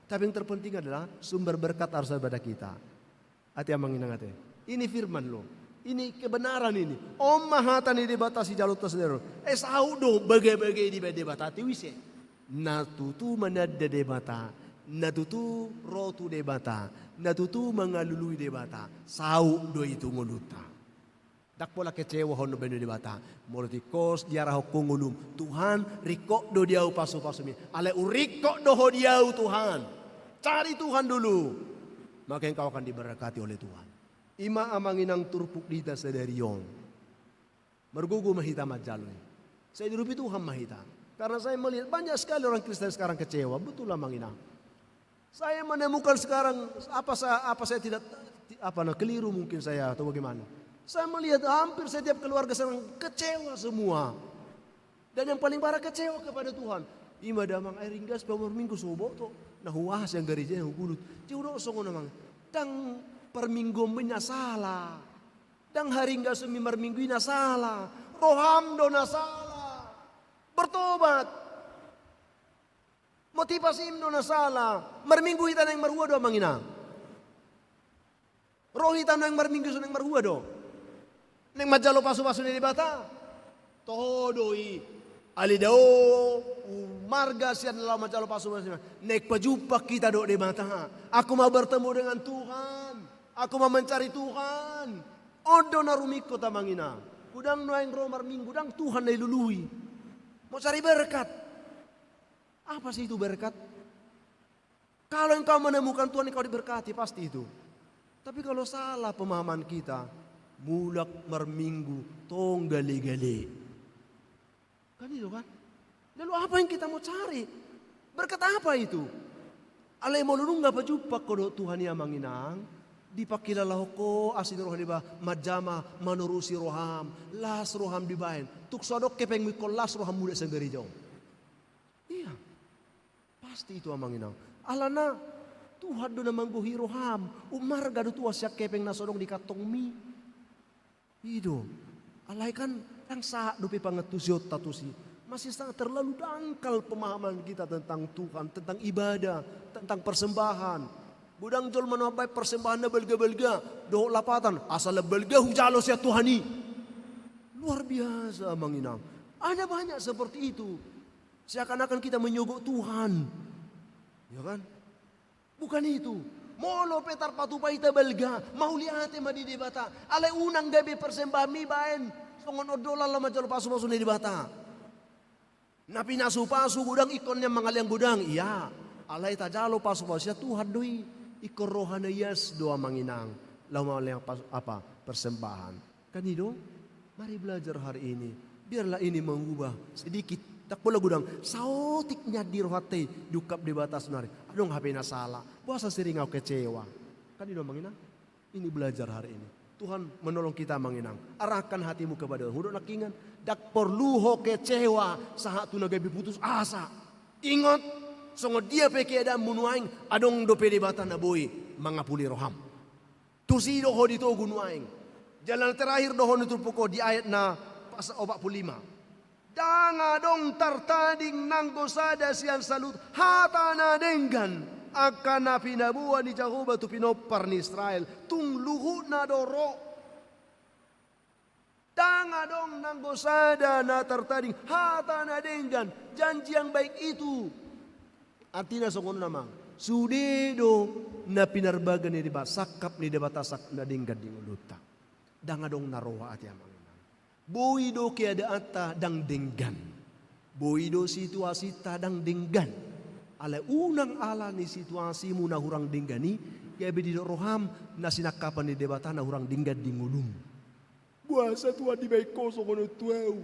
Tapi yang terpenting adalah sumber berkat harus ada pada kita. Ate amang inang ate. Ini firman lo. Ini kebenaran ini. On ma hata ni Debata sijalonta sadari on. Eh, saut do bage-bage dibaen Debata ate ise. Na tutu mananda Debata. Na tutu ro tu Debata. Na tutu mangalului Debata. Saut do i tu ngolunta. Ndang pola kecewa ho na baen Debata. Molo tingkos diarahon ho ngolum. Tuhan, ringkot do di ahu pasupasumi. Alai uringkot do ho di ahu Tuhan. Cari Tuhan dulu. Maka engkau akan diberkati oleh Tuhan. I ma amang inang turpuk di hita sadari on. Margogo ma hita manjalo i. Sai diurupi Tuhan ma hita. Karena saya melihat banyak sekali orang Kristen sekarang kecewa. Betul amang inang. Saya menemukan sekarang apa sa-, apa saya tidak, apa na keliru mungkin saya atau bagaimana. Saya melihat hampir setiap keluarga sekarang kecewa semua. Dan yang paling parah kecewa kepada Tuhan. I ma damang, ai ringgas pe ahu marminggu so huboto. Na huaha sian gareja na hugulut. Jadi hudok songon amang. Ndang parmingguonmi na sala. Ndang haringgasonmi marminggu i na sala. Roham do na sala. Bertobat. Motivasim do na sala. Marminggu hita naeng marhua do amang inang. Ro hita naeng marminggu so naeng marhua do. Naeng manjalo pasupasu ni Debata. Toho do i. Alai dao umarga sian laho manjalo pasupasu. Naeng pajumpang hita dohot Debata. Aku mau bertemu dengan Tuhan. Aku mau mencari Tuhan. On do na rumingkot amang inang. Godang nuaeng ro marminggu, ndang Tuhan na dilului. Mau cari berkat. Apa sih itu berkat? Kalau engkau menemukan Tuhan, engkau diberkati, pasti itu. Tapi kalau salah pemahaman kita, mulak marminggu, tong gale-gale. Kan itu kan? Lalu apa yang kita mau cari? Berkat apa itu? Alai molo nunga pajumpang ho dohot Tuhan i amang inang, dipangkilalahon ho asi ni roha ni Debata, manjama manorusi roham, las roham dibaen. Tung so adong hepengmu ingkon las roham mulak sian gareja on. Iya. Pasti itu amang inang. Alana Tuhan do na manggohi roham. Umarga do tuas sian hepeng na so adong di kantongmi. I do. Alai kan ndang sahat dope pangantusionta tusi. Masih sangat terlalu dangkal pemahaman kita tentang Tuhan, tentang ibadah, tentang persembahan. Godang jolma na mambaen persembahan na balga-balga dohot lapatan, asa lam balga hujalo sian Tuhan i. Luar biasa amang inang. Ada banyak seperti itu. Seakan-akan kita menyogok Tuhan. Ya kan? Bukan itu. Molo pe tarpatupa hita balga, mauliate ma di Debata. Alai unang gabe persembahanmi baen songon ondolan laho manjalo pasupasu ni Debata. Na pinasupasu godang ingkon nian mangalean godang, iya. Alai tajalo pasupasu sian Tuhan do i. Ingkon roha na ias do amang inang laho mangalean pas-, apa, persembahan. Kan i do? Mari belajar hari ini. Biarlah ini mengubah sedikit Ndang pola godang, saotik nian di rohanta i diungkap Debata sonari. Adong hape na sala. Boasa sering au kecewa? Kan i do, Amang Inang. Ini belajar hari ini. Tuhan menolong kita, Amang Inang. Arahkan hatimu kepada Tuhan. Hudok nangkiningan, ndang porlu ho kecewa sahat tu na gabe putus asa. Ingot, songon dia pe keadaanmu nuaeng, adong dope Debata na boi mangapuli roham. Tusi do ho ditogu nuaeng. Jala na terakhir do ho ni turpuk on di ayat na pas-, opat pulu lima. Ndang adong tartading nanggo sada sian saluhut hata na denggan angka na pinaboa ni Jahowa tu pinompar ni Israel, tung luhutna do ro. Ndang adong nanggo sada na tartading hata na denggan, janji yang baik itu. Artina songon on, Amang, sude do na pinarbaga ni Debata, sangkap ni Debata sangkap na denggan di ngolunta. Ndang adong na roa, ate Amang Inang. Boi do keadaanta ndang denggan. Boi do situasinta ndang denggan. Alai unang ala ni situasimu na hurang denggan i, gabe didok roham na sinangkapan ni Debata na hurang denggan di ngolum. Boasa Tuhan dibaen ho songon on tu ahu?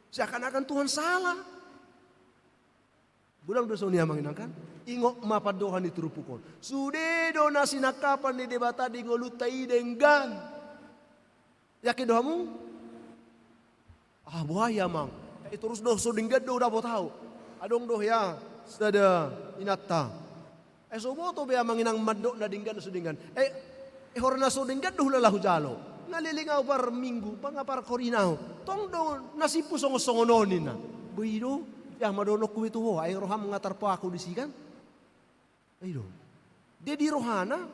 Seakan-akan Tuhan sala. Godang do songon i, Amang Inang, kan? Ingot ma pandohan ni turpuk on. Sude do na sinangkapan ni Debata di ngolunta i denggan. Yakin do hamu? Ah, boha i, Amang? Eh, torus do so denggan do hudapot ahu. Adong do hea sada inanta. Eh, so huboto be, Amang Inang, mandok na denggan, so denggan. Eh, eh, horong na so denggan do hulala hujalo. Nga leleng ahu parminggu, nga parhori ahu. Tong do na simpu songon-songon on, ninna. Boi do, ya, ma dohononku be tu ho, ai roham nga tarpaku disi, kan? I do. Jadi rohana,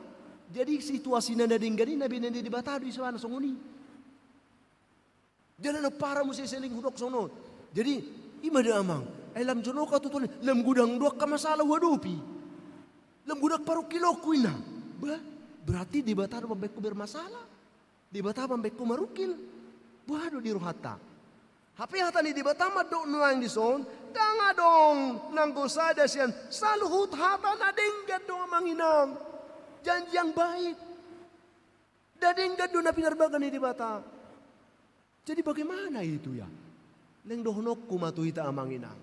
jadi situasina na denggan i na binaen ni Debata do i, soalna songon i. Jala na parah muse selling hudok songon on. Jadi, i ma da, Amang. Ai lam jonok ahu tu tondi, lam godang do angka masalah huadopi. Lam godang parungkilonku, ninna. Bah, berarti Debata do mambaen ho bermasalah. Debata mambaen ho marungkil. Boha do di rohanta? Hape hata ni Debata mandok nuaeng dison, ndang adong nanggo sada sian saluhut hata na denggan do, Amang Inang. Janji yang baik. Na denggan do na pinarbaga ni Debata. Jadi bagaimana itu, ya? Naeng dohononku ma tu hita, Amang Inang.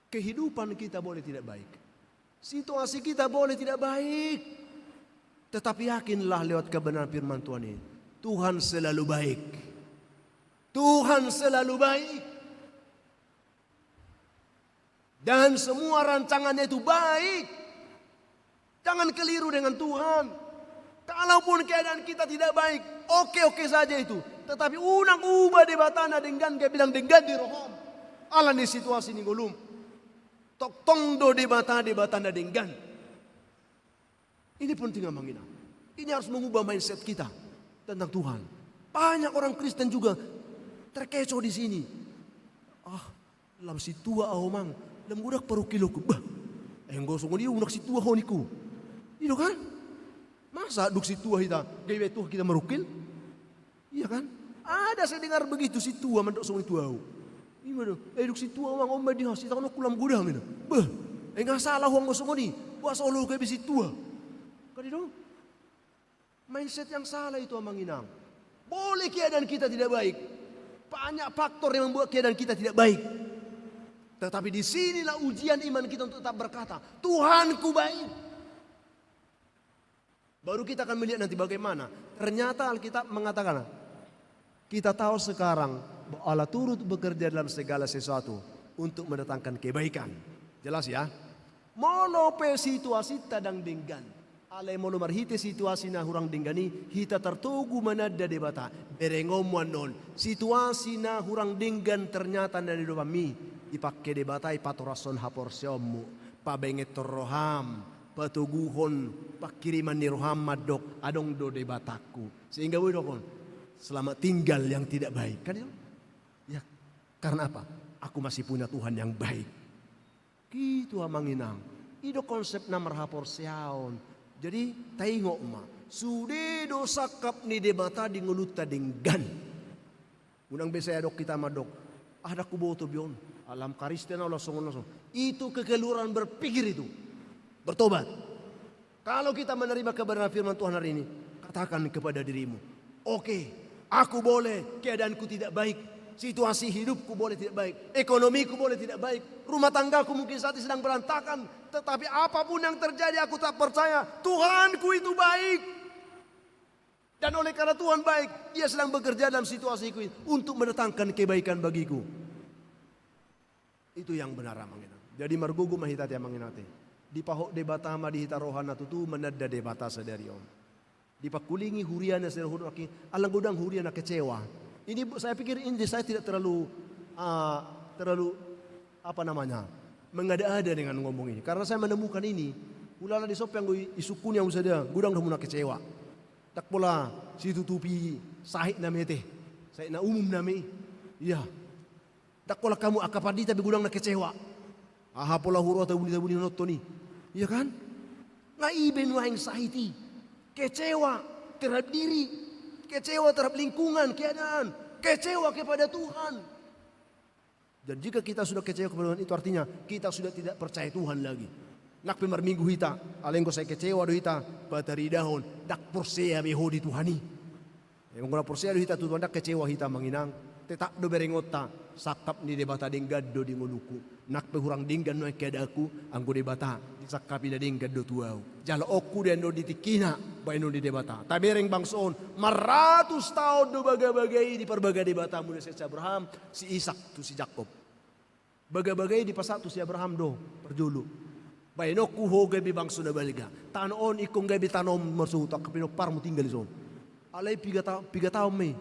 Kehidupan kita boleh tidak baik. Situasi kita boleh tidak baik. Tetapi yakinlah lewat kebenaran firman Tuhan ini. Tuhan selalu baik. Tuhan selalu baik. Dan semua rancangannya itu baik. Jangan keliru dengan Tuhan. Kalaupun keadaan kita tidak baik, oke-oke saja itu. Tetapi unang ubah Debata na denggan, gabe ndang denggan di roham. Ala ni situasi ni ngolum. Tongtong do Debata, Debata na denggan. Ini penting, Amang Inang. Ini harus mengubah mindset kita tentang Tuhan. Banyak orang Kristen juga terkecoh di sini. Ah, lam sintua ahu, Amang. Lam godang parungkilonku. Bah, enggo songon i unang sintua ho ningku. I do, kan? Masa dung sintua hita, gabe Tuhan kita marungkil? Iya, kan? Ada saya dengar begitu, sintua mandok songon i tu ahu. I ma do, eh, dung sintua, Amang, on ma di ho, sitangkasonku lam godang, ninna. Beh, eh, nga sala ho anggo songon i. Boasa olo gabe sintua? Kan i do? Mindset yang salah itu, Amang Inang. Boleh keadaan kita tidak baik. Banyak faktor yang membuat keadaan kita tidak baik. Tetapi di sinilah ujian iman kita untuk tetap berkata, "Tuhanku baik." Baru kita akan melihat nanti bagaimana. Ternyata Alkitab mengatakan, kita tahu sekarang bahwa Allah turut bekerja dalam segala sesuatu untuk mendatangkan kebaikan. Jelas, ya? Molo pe situasinta ndang denggan, alai molo marhite situasi na hurang denggan i, hita tartogu mananda Debata. Berengonmu annon, situasi na hurang denggan ternyata na nidokmi, dipangke Debata i patorashon haporseaonmu, pabengetton roham, patoguhon pangkiriman ni roham mandok, adong do Debatangku. Sehingga boi didok on, selamat tinggal yang tidak baik. Kan itu? Ya, karena apa? Aku masih punya Tuhan yang baik. Gitu, Amang Inang. I do konsep na marhaporseaon. Jadi, taingot ma. Sude do sangkap ni Debata di ngolunta denggan. Unang be sai adong hita mandok, "Ah, ndang huboto be on. Lam Kristen ahu, lam songon on, lam songon on." Itu kekeliruan berpikir itu. Bertobat. Kalau kita menerima kebenaran firman Tuhan hari ini, katakan kepada dirimu, "Oke, aku boleh keadaanku tidak baik. Situasi hidupku boleh tidak baik, ekonomiku boleh tidak baik, rumah tanggaku mungkin saat ini sedang berantakan, tetapi apapun yang terjadi, aku tak percaya Tuhanku itu baik. Dan oleh karena Tuhan baik, Dia sedang bekerja dalam situasiku ini untuk mendatangkan kebaikan bagiku. Itu yang benar, amang inang. Jadi margogo ma hita ate, amang inang ate. Dipahot Debata ma di hita rohana tutu mananda Debata sadari on. Dipangkulingi huria na sadari on, alai godang huria na kecewa. Ini bu-, saya pikir ini saya tidak terlalu, ah, terlalu, apa namanya, mengada-ada dengan ngomong ini. Karena saya menemukan ini, ulala di sope anggo i-, isungkun yang usada, godang do hamu na kecewa. Ndang pola situtupi sahit nami ate, sahit na umum nami. Iya. Ndang pola hamu angka pandita be godang na kecewa. Aha pola huroha tabuni-tabuni nonton i. Iya kan? Nga i be nuaeng sahit i. Kecewa terhadap diri. Kecewa terhadap lingkungan, keadaan. Kecewa kepada Tuhan. Dan jika kita sudah kecewa kepada Tuhan, itu artinya kita sudah tidak percaya Tuhan lagi. Nang pe marminggu hita, alai anggo sai kecewa do hita, pataridahon, ndang porsea be ho di Tuhan i. Anggo na porsea do hita tu Tuhan, ndang kecewa hita, amang inang. Tetap do berengonta, sangkap ni Debata denggan do di ngolungku. Nang pe hurang denggan nuaeng keadaanku, anggo Debata disangkapi na denggan do tu ahu. Jaloonku do annon di tingkina, baenon ni Debata. Tabereng bangso on, maratus taon do bagabaga i diparbaga Debata mulai sian si Abraham, si Isak, tu si Jakob. Bagabaga i dipasahat tu si Abraham do, parjolo. Baenonku ho gabe bangso na balga. Tano on ingkon gabe tanomu marsogot angka pinomparmu tinggal dison. Alai piga ta-, piga taon ma i.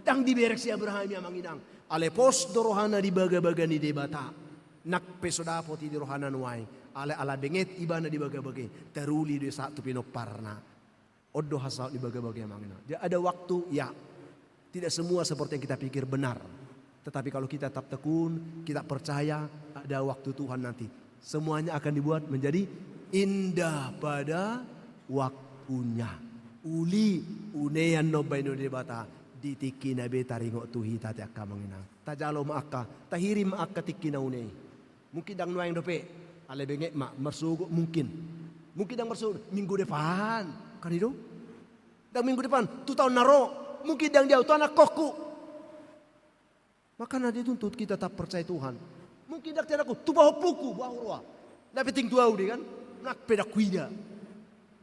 Ndang dibereng si Abraham i, amang inang. Alai pos do rohana di bagabaga ni Debata. Nang pe so dapot i di rohana nuaeng. Alai ala benget ibana di bagabaga i. Taruli do i sahat tu pinomparna. On do hasahat ni bagabaga, amang inang. Jadi ada waktu, ya, tidak semua seperti yang kita pikir benar. Tetapi kalau kita tetap tekun, kita percaya ada waktu Tuhan nanti. Semuanya akan dibuat menjadi indah pada waktunya. Uli unean na umbaen on Debata, di tingkina be taringot tu hita ate angka amang inang. Tajalo ma angka, tahirim ma angka tingki na une i. Mungkin ndang nuaeng dope, alai benget ma, marsogot mungkin. Mungkin ndang marsogot, minggu depan. Kan i do? Ndang minggu depan, tu taon na ro. Mungkin ndang di ahu, tu anakkonku. Makana dituntut kita tetap percaya Tuhan. Mungkin ndang tu anakku, tu pahompungku, boha huroha. Ndang penting tu ahu dei kan? Nang pe ndang huida.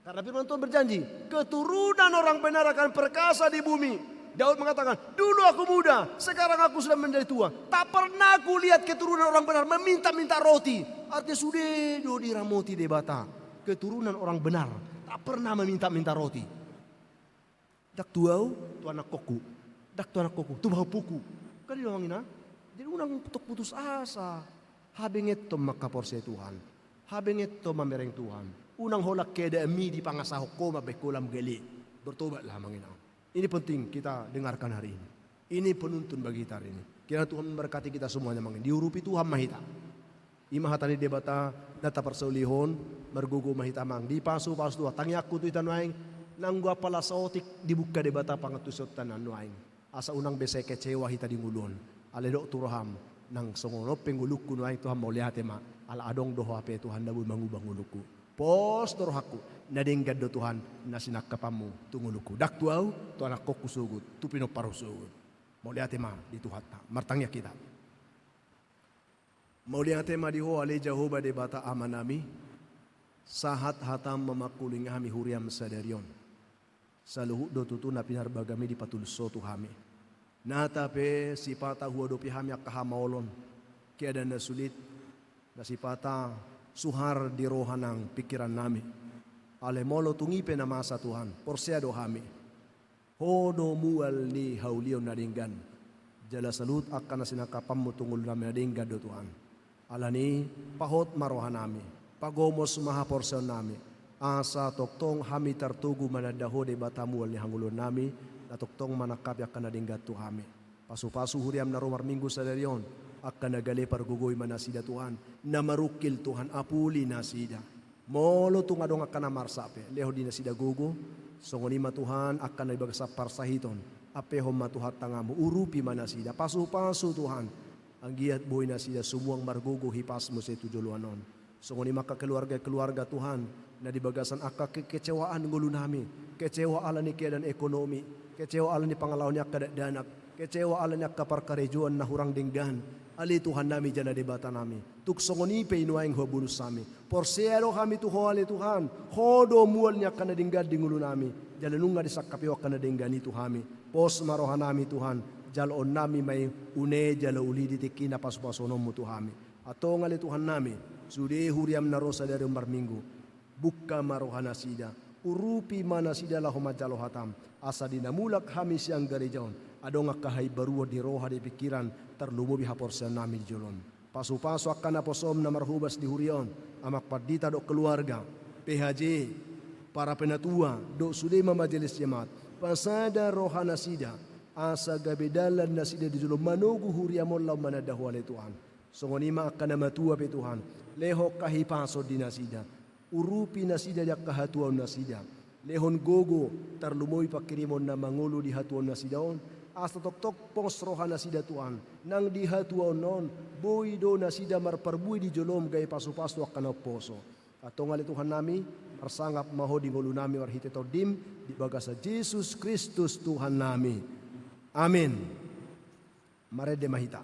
Karena firman Tuhan berjanji, keturunan orang benar akan perkasa di bumi. Daud mengatakan, "Dulu aku muda, sekarang aku sudah menjadi tua. Tak pernah aku lihat keturunan orang benar meminta-minta roti." Artinya sude do diramoti Debata. Keturunan orang benar, tak pernah meminta-minta roti. Ndang tu ahu, tu anakkonku. Ndang tu anakkonku, tu pahompungku. Kan i do, amang inang. Jadi unang tong putus asa. Habengeton ma angka porsea Tuhan. Habengeton ma mereng Tuhan. Unang holan keadaanmi dipangasahon ho mambahen ho lam gale. Bertobatlah, amang inang. Ini penting kita dengarkan hari ini. Ini penuntun bagi kita hari ini. Kiranya Tuhan memberkati kita semuanya, amang inang. Diurupi Tuhan ma hita. I ma hata ni Debata na taparsaulihon, margogo ma hita, amang. Dipasupasu Tuhan, tangiangku tu hita nuaeng, nanggo apala saotik dibuka Debata pangantusionta na nuaeng. Asa unang be sai kecewa hita di ngolu on. Alai dok tu roham, nang songon on pe ngolungku nuaeng Tuhan, mauliate ma, ala adong do ho hape Tuhan na boi mangubah ngolungku. Pos do rohangku, na denggan do Tuhan na sinangkapanmu tu ngolungku. Ndang tu ahu, tu anakkonku sogot, tu pinomparhu sogot. Mauliate ma di Tuhanta, martangiang hita. Mauliate ma di Ho ale Jahowa Debata Amanami, sahat hatam ma mangkulingi hami huriam sadari on. Saluhut do tutu na pinarbagami dipatulus Ho tu hami. Nata pe sipata huadopi hami angka hamaolon, keadaan na sulit, na sipata suhar di roha nang pingkirannami. Alai molo tung i pe na masa Tuhan, porsea do hami. Ho do mual ni haulion na denggan. Jala saluhut angka na sinangkapanmu tu ngolunami na denggan do Tuhan. Alani, pahot ma rohanami, pagomos ma haporseaonnami, asa tongtong hami tartogu mananda Ho Debata mual ni hangoluannami, na tongtong manangkapi angka na denggan tu hami. Pasupasu huriam na ro marminggu sadari on, angka na gale pargogoi ma nasida Tuhan, na marungkil Tuhan apuli nasida. Molo tung adong angka na marsak pe, lehon di nasida gogo, songon i ma Tuhan angka na di bagasan parsahiton, ampehon ma Tuhan tanganmu, urupi ma nasida, pasupasu Tuhan, anggiat boi nasida sumuang margogo hipas muse tu joloan on. Songon i ma angka keluarga-keluarga Tuhan, na di bagasan angka kekecewaan ngolunami, kecewa ala ni keadaan ekonomi, kecewa ala ni pangalaho ni angka dakdanak, kecewa ala ni angka parkarejoan na hurang denggan, ale Tuhannami jala Debatanami. Tung songon i pe i nuaeng hubolus hami. Porsea do hami tu Ho, ale Tuhan. Ho do mual ni angka na denggan di ngolunami. Jala nunga disangkap Ho angka na denggan i tu hami. Pos ma rohanami, Tuhan. Jaloonnami ma i une jala uli di tingki na pasupasuononmu tu hami. Antong, ale Tuhannami, sude huriam na ro sadari on marminggu, bungka ma rohanasida, urupi ma nasida laho manjalo hatam, asa di na mulak hami sian gareja on, adong angka haimbaruon di roha, di pingkiran, tarlumobi haporseaonnami di jolo on. Pasupasu angka naposom na marhobas di huria on, amang pandita dohot keluarga, P H J, para penatua, dohot sude ma majelis jemaat, pasada rohanasida, asa gabe dalan nasida di jolo on manogu huriam on laho mananda Ho, ale Tuhan. Songon i ma angka na matua pe, Tuhan, lehon hahipason di nasida, urupi nasida di angka hatuaonnasida, lehon gogo, tarlumobi pangkirimon na mangolu di hatuaonnasida on, asa tongtong pos rohanasida, Tuhan, nang di hatuaon on, boi do nasida marparbue di jolom gabe pasupasu angka na umposo. Antong, ale Tuhannami, marsangap ma Ho di ngolunami marhite Tondim, di bagasan Jesus Kristus Tuhannami. Amin. Marende ma hita.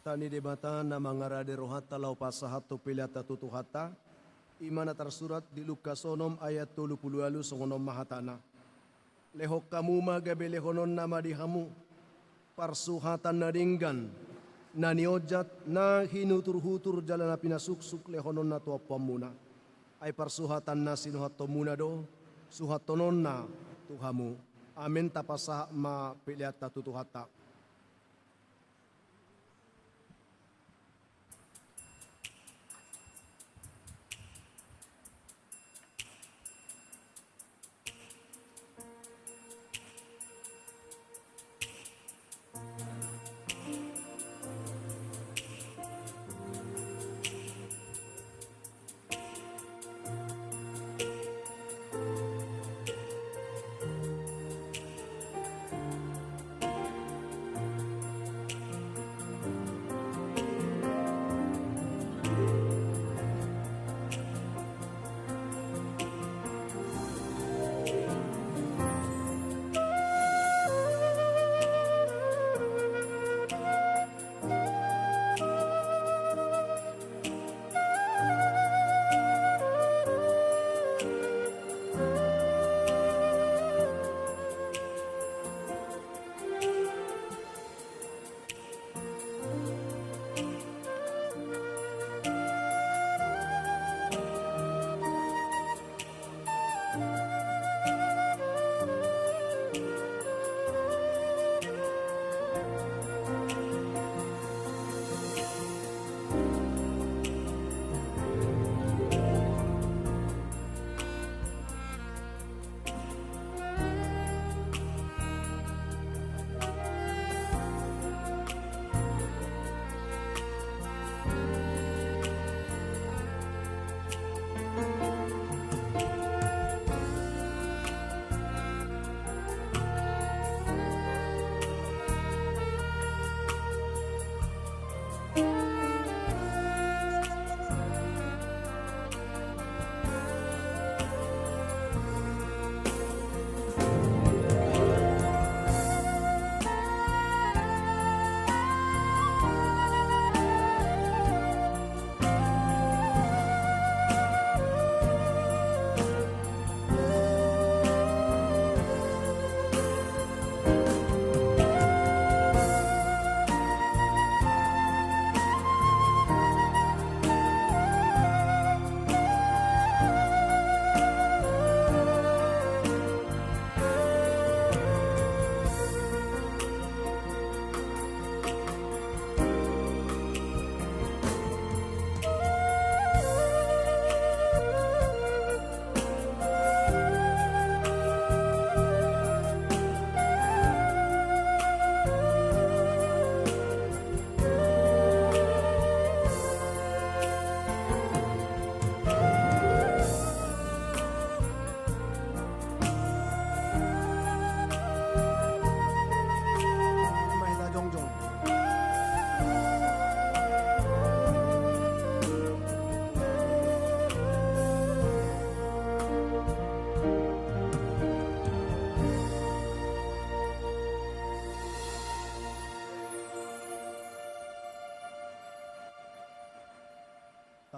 Hata ni Debata na mangarade rohanta laho pasahathon peleanta tu Tuhanta, i ma na tarsurat di Lukas onom ayat tolu pulu ualu, songon on ma hatana. Lehon hamu ma gabe lehononna ma di hamu parsuhatan na denggan, na nionjat, na hinuturhutur jala na pinasuksuk lehononna tu ompunmuna. Ai parsuhatan na sinuhathonmuna do suhathononna tu hamu. Amen. Tapasahat ma peleanta tu Tuhanta.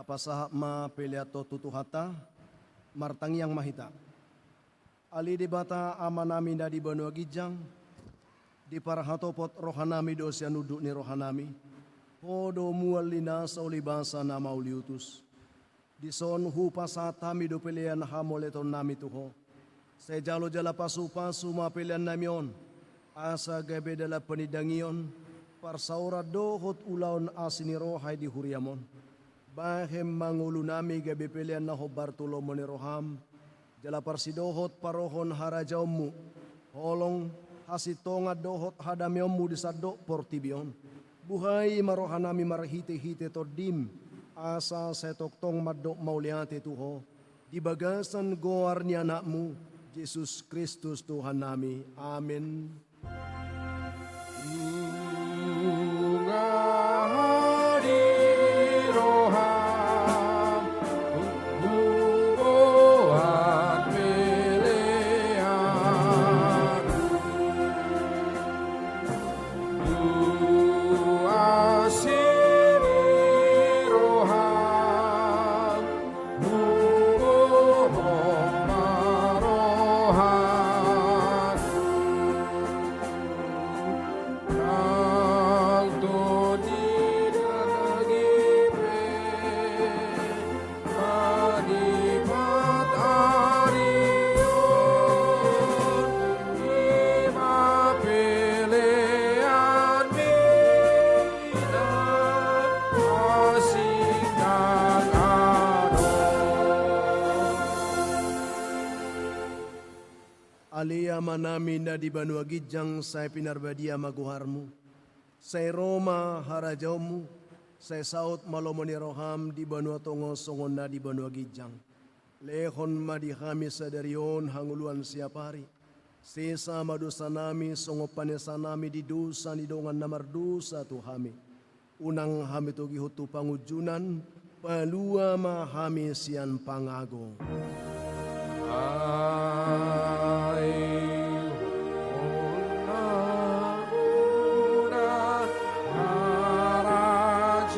Tapasahat ma pelean on tu Tuhanta. Martangiang ma hita. Ale Debata Amanami na di banua ginjang, diparhatopot rohanami do sian unduk ni rohanami. Ho do mual ni nasa ulibasa na mauliutus. Dison hupasahat hami do pelean hamoletonnami tu Ho. Sai jalo jala pasupasu ma peleannami on, asa gabe dalan panindangion, parsaoran dohot ulaon asi ni roha i di huriam on. Bahen ma ngolunami gabe pelean na hombar tu lomo ni roham, jala parsidohot parohon harajaonmu, holong, hasintongan dohot hadameonmu di sandok portibi on. Buhai ma rohanami marhitehite Tondim, asa sai tongtong mandok mauliate tu Ho, di bagasan goar ni Anakmu, Jesus Kristus Tuhannami. Amen. Nunga di roham huboan pelean, tu asi ni roham huboan ma rohangku. Nang tondi daging pe mangimat ari on, i ma peleanmi na asing nang adong. Ale Amanami na di banua ginjang, sai pinarbadia ma goarmu. Sai ro ma harajaonmu. Sai saut ma lomo ni roham di banua tonga on songon na di banua ginjang. Lehon ma di hami sadari on hangoluan siapari. Sesa ma dosanami songon panesanami di dosa ni dongan na mardosa tu hami. Unang hami togihon tu pangunjunan, palua ma hami sian pangago. Ai hona muna harajaon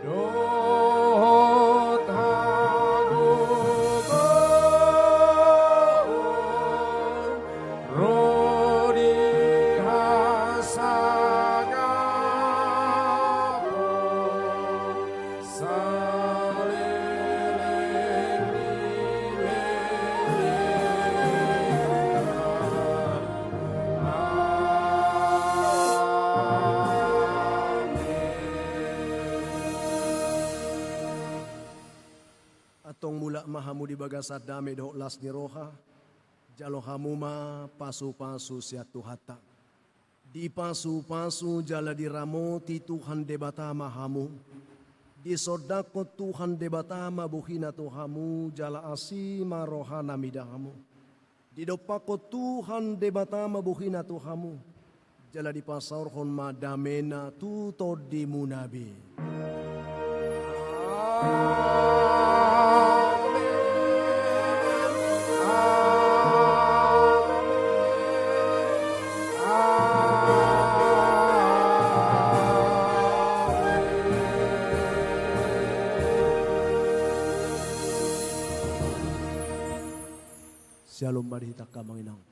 dohot hagogoon ro di hasangapon saleleng ni lelengna. Amen. Antong mulak ma hamu di bagasan dame dohot las ni roha. Jalo hamu ma pasupasu sian Tuhanta. Dipasupasu jala diramoti Tuhan Debata ma hamu. Disondangkon Tuhan Debata ma bohina tu hamu, jala asi ma rohana mida hamu. Didompakkon Tuhan Debata ma bohina tu hamu, jala dipasaorhon ma damena tu tondimuna be. Amen. Amen. Amen. Syalom ma di hita angka amang inang.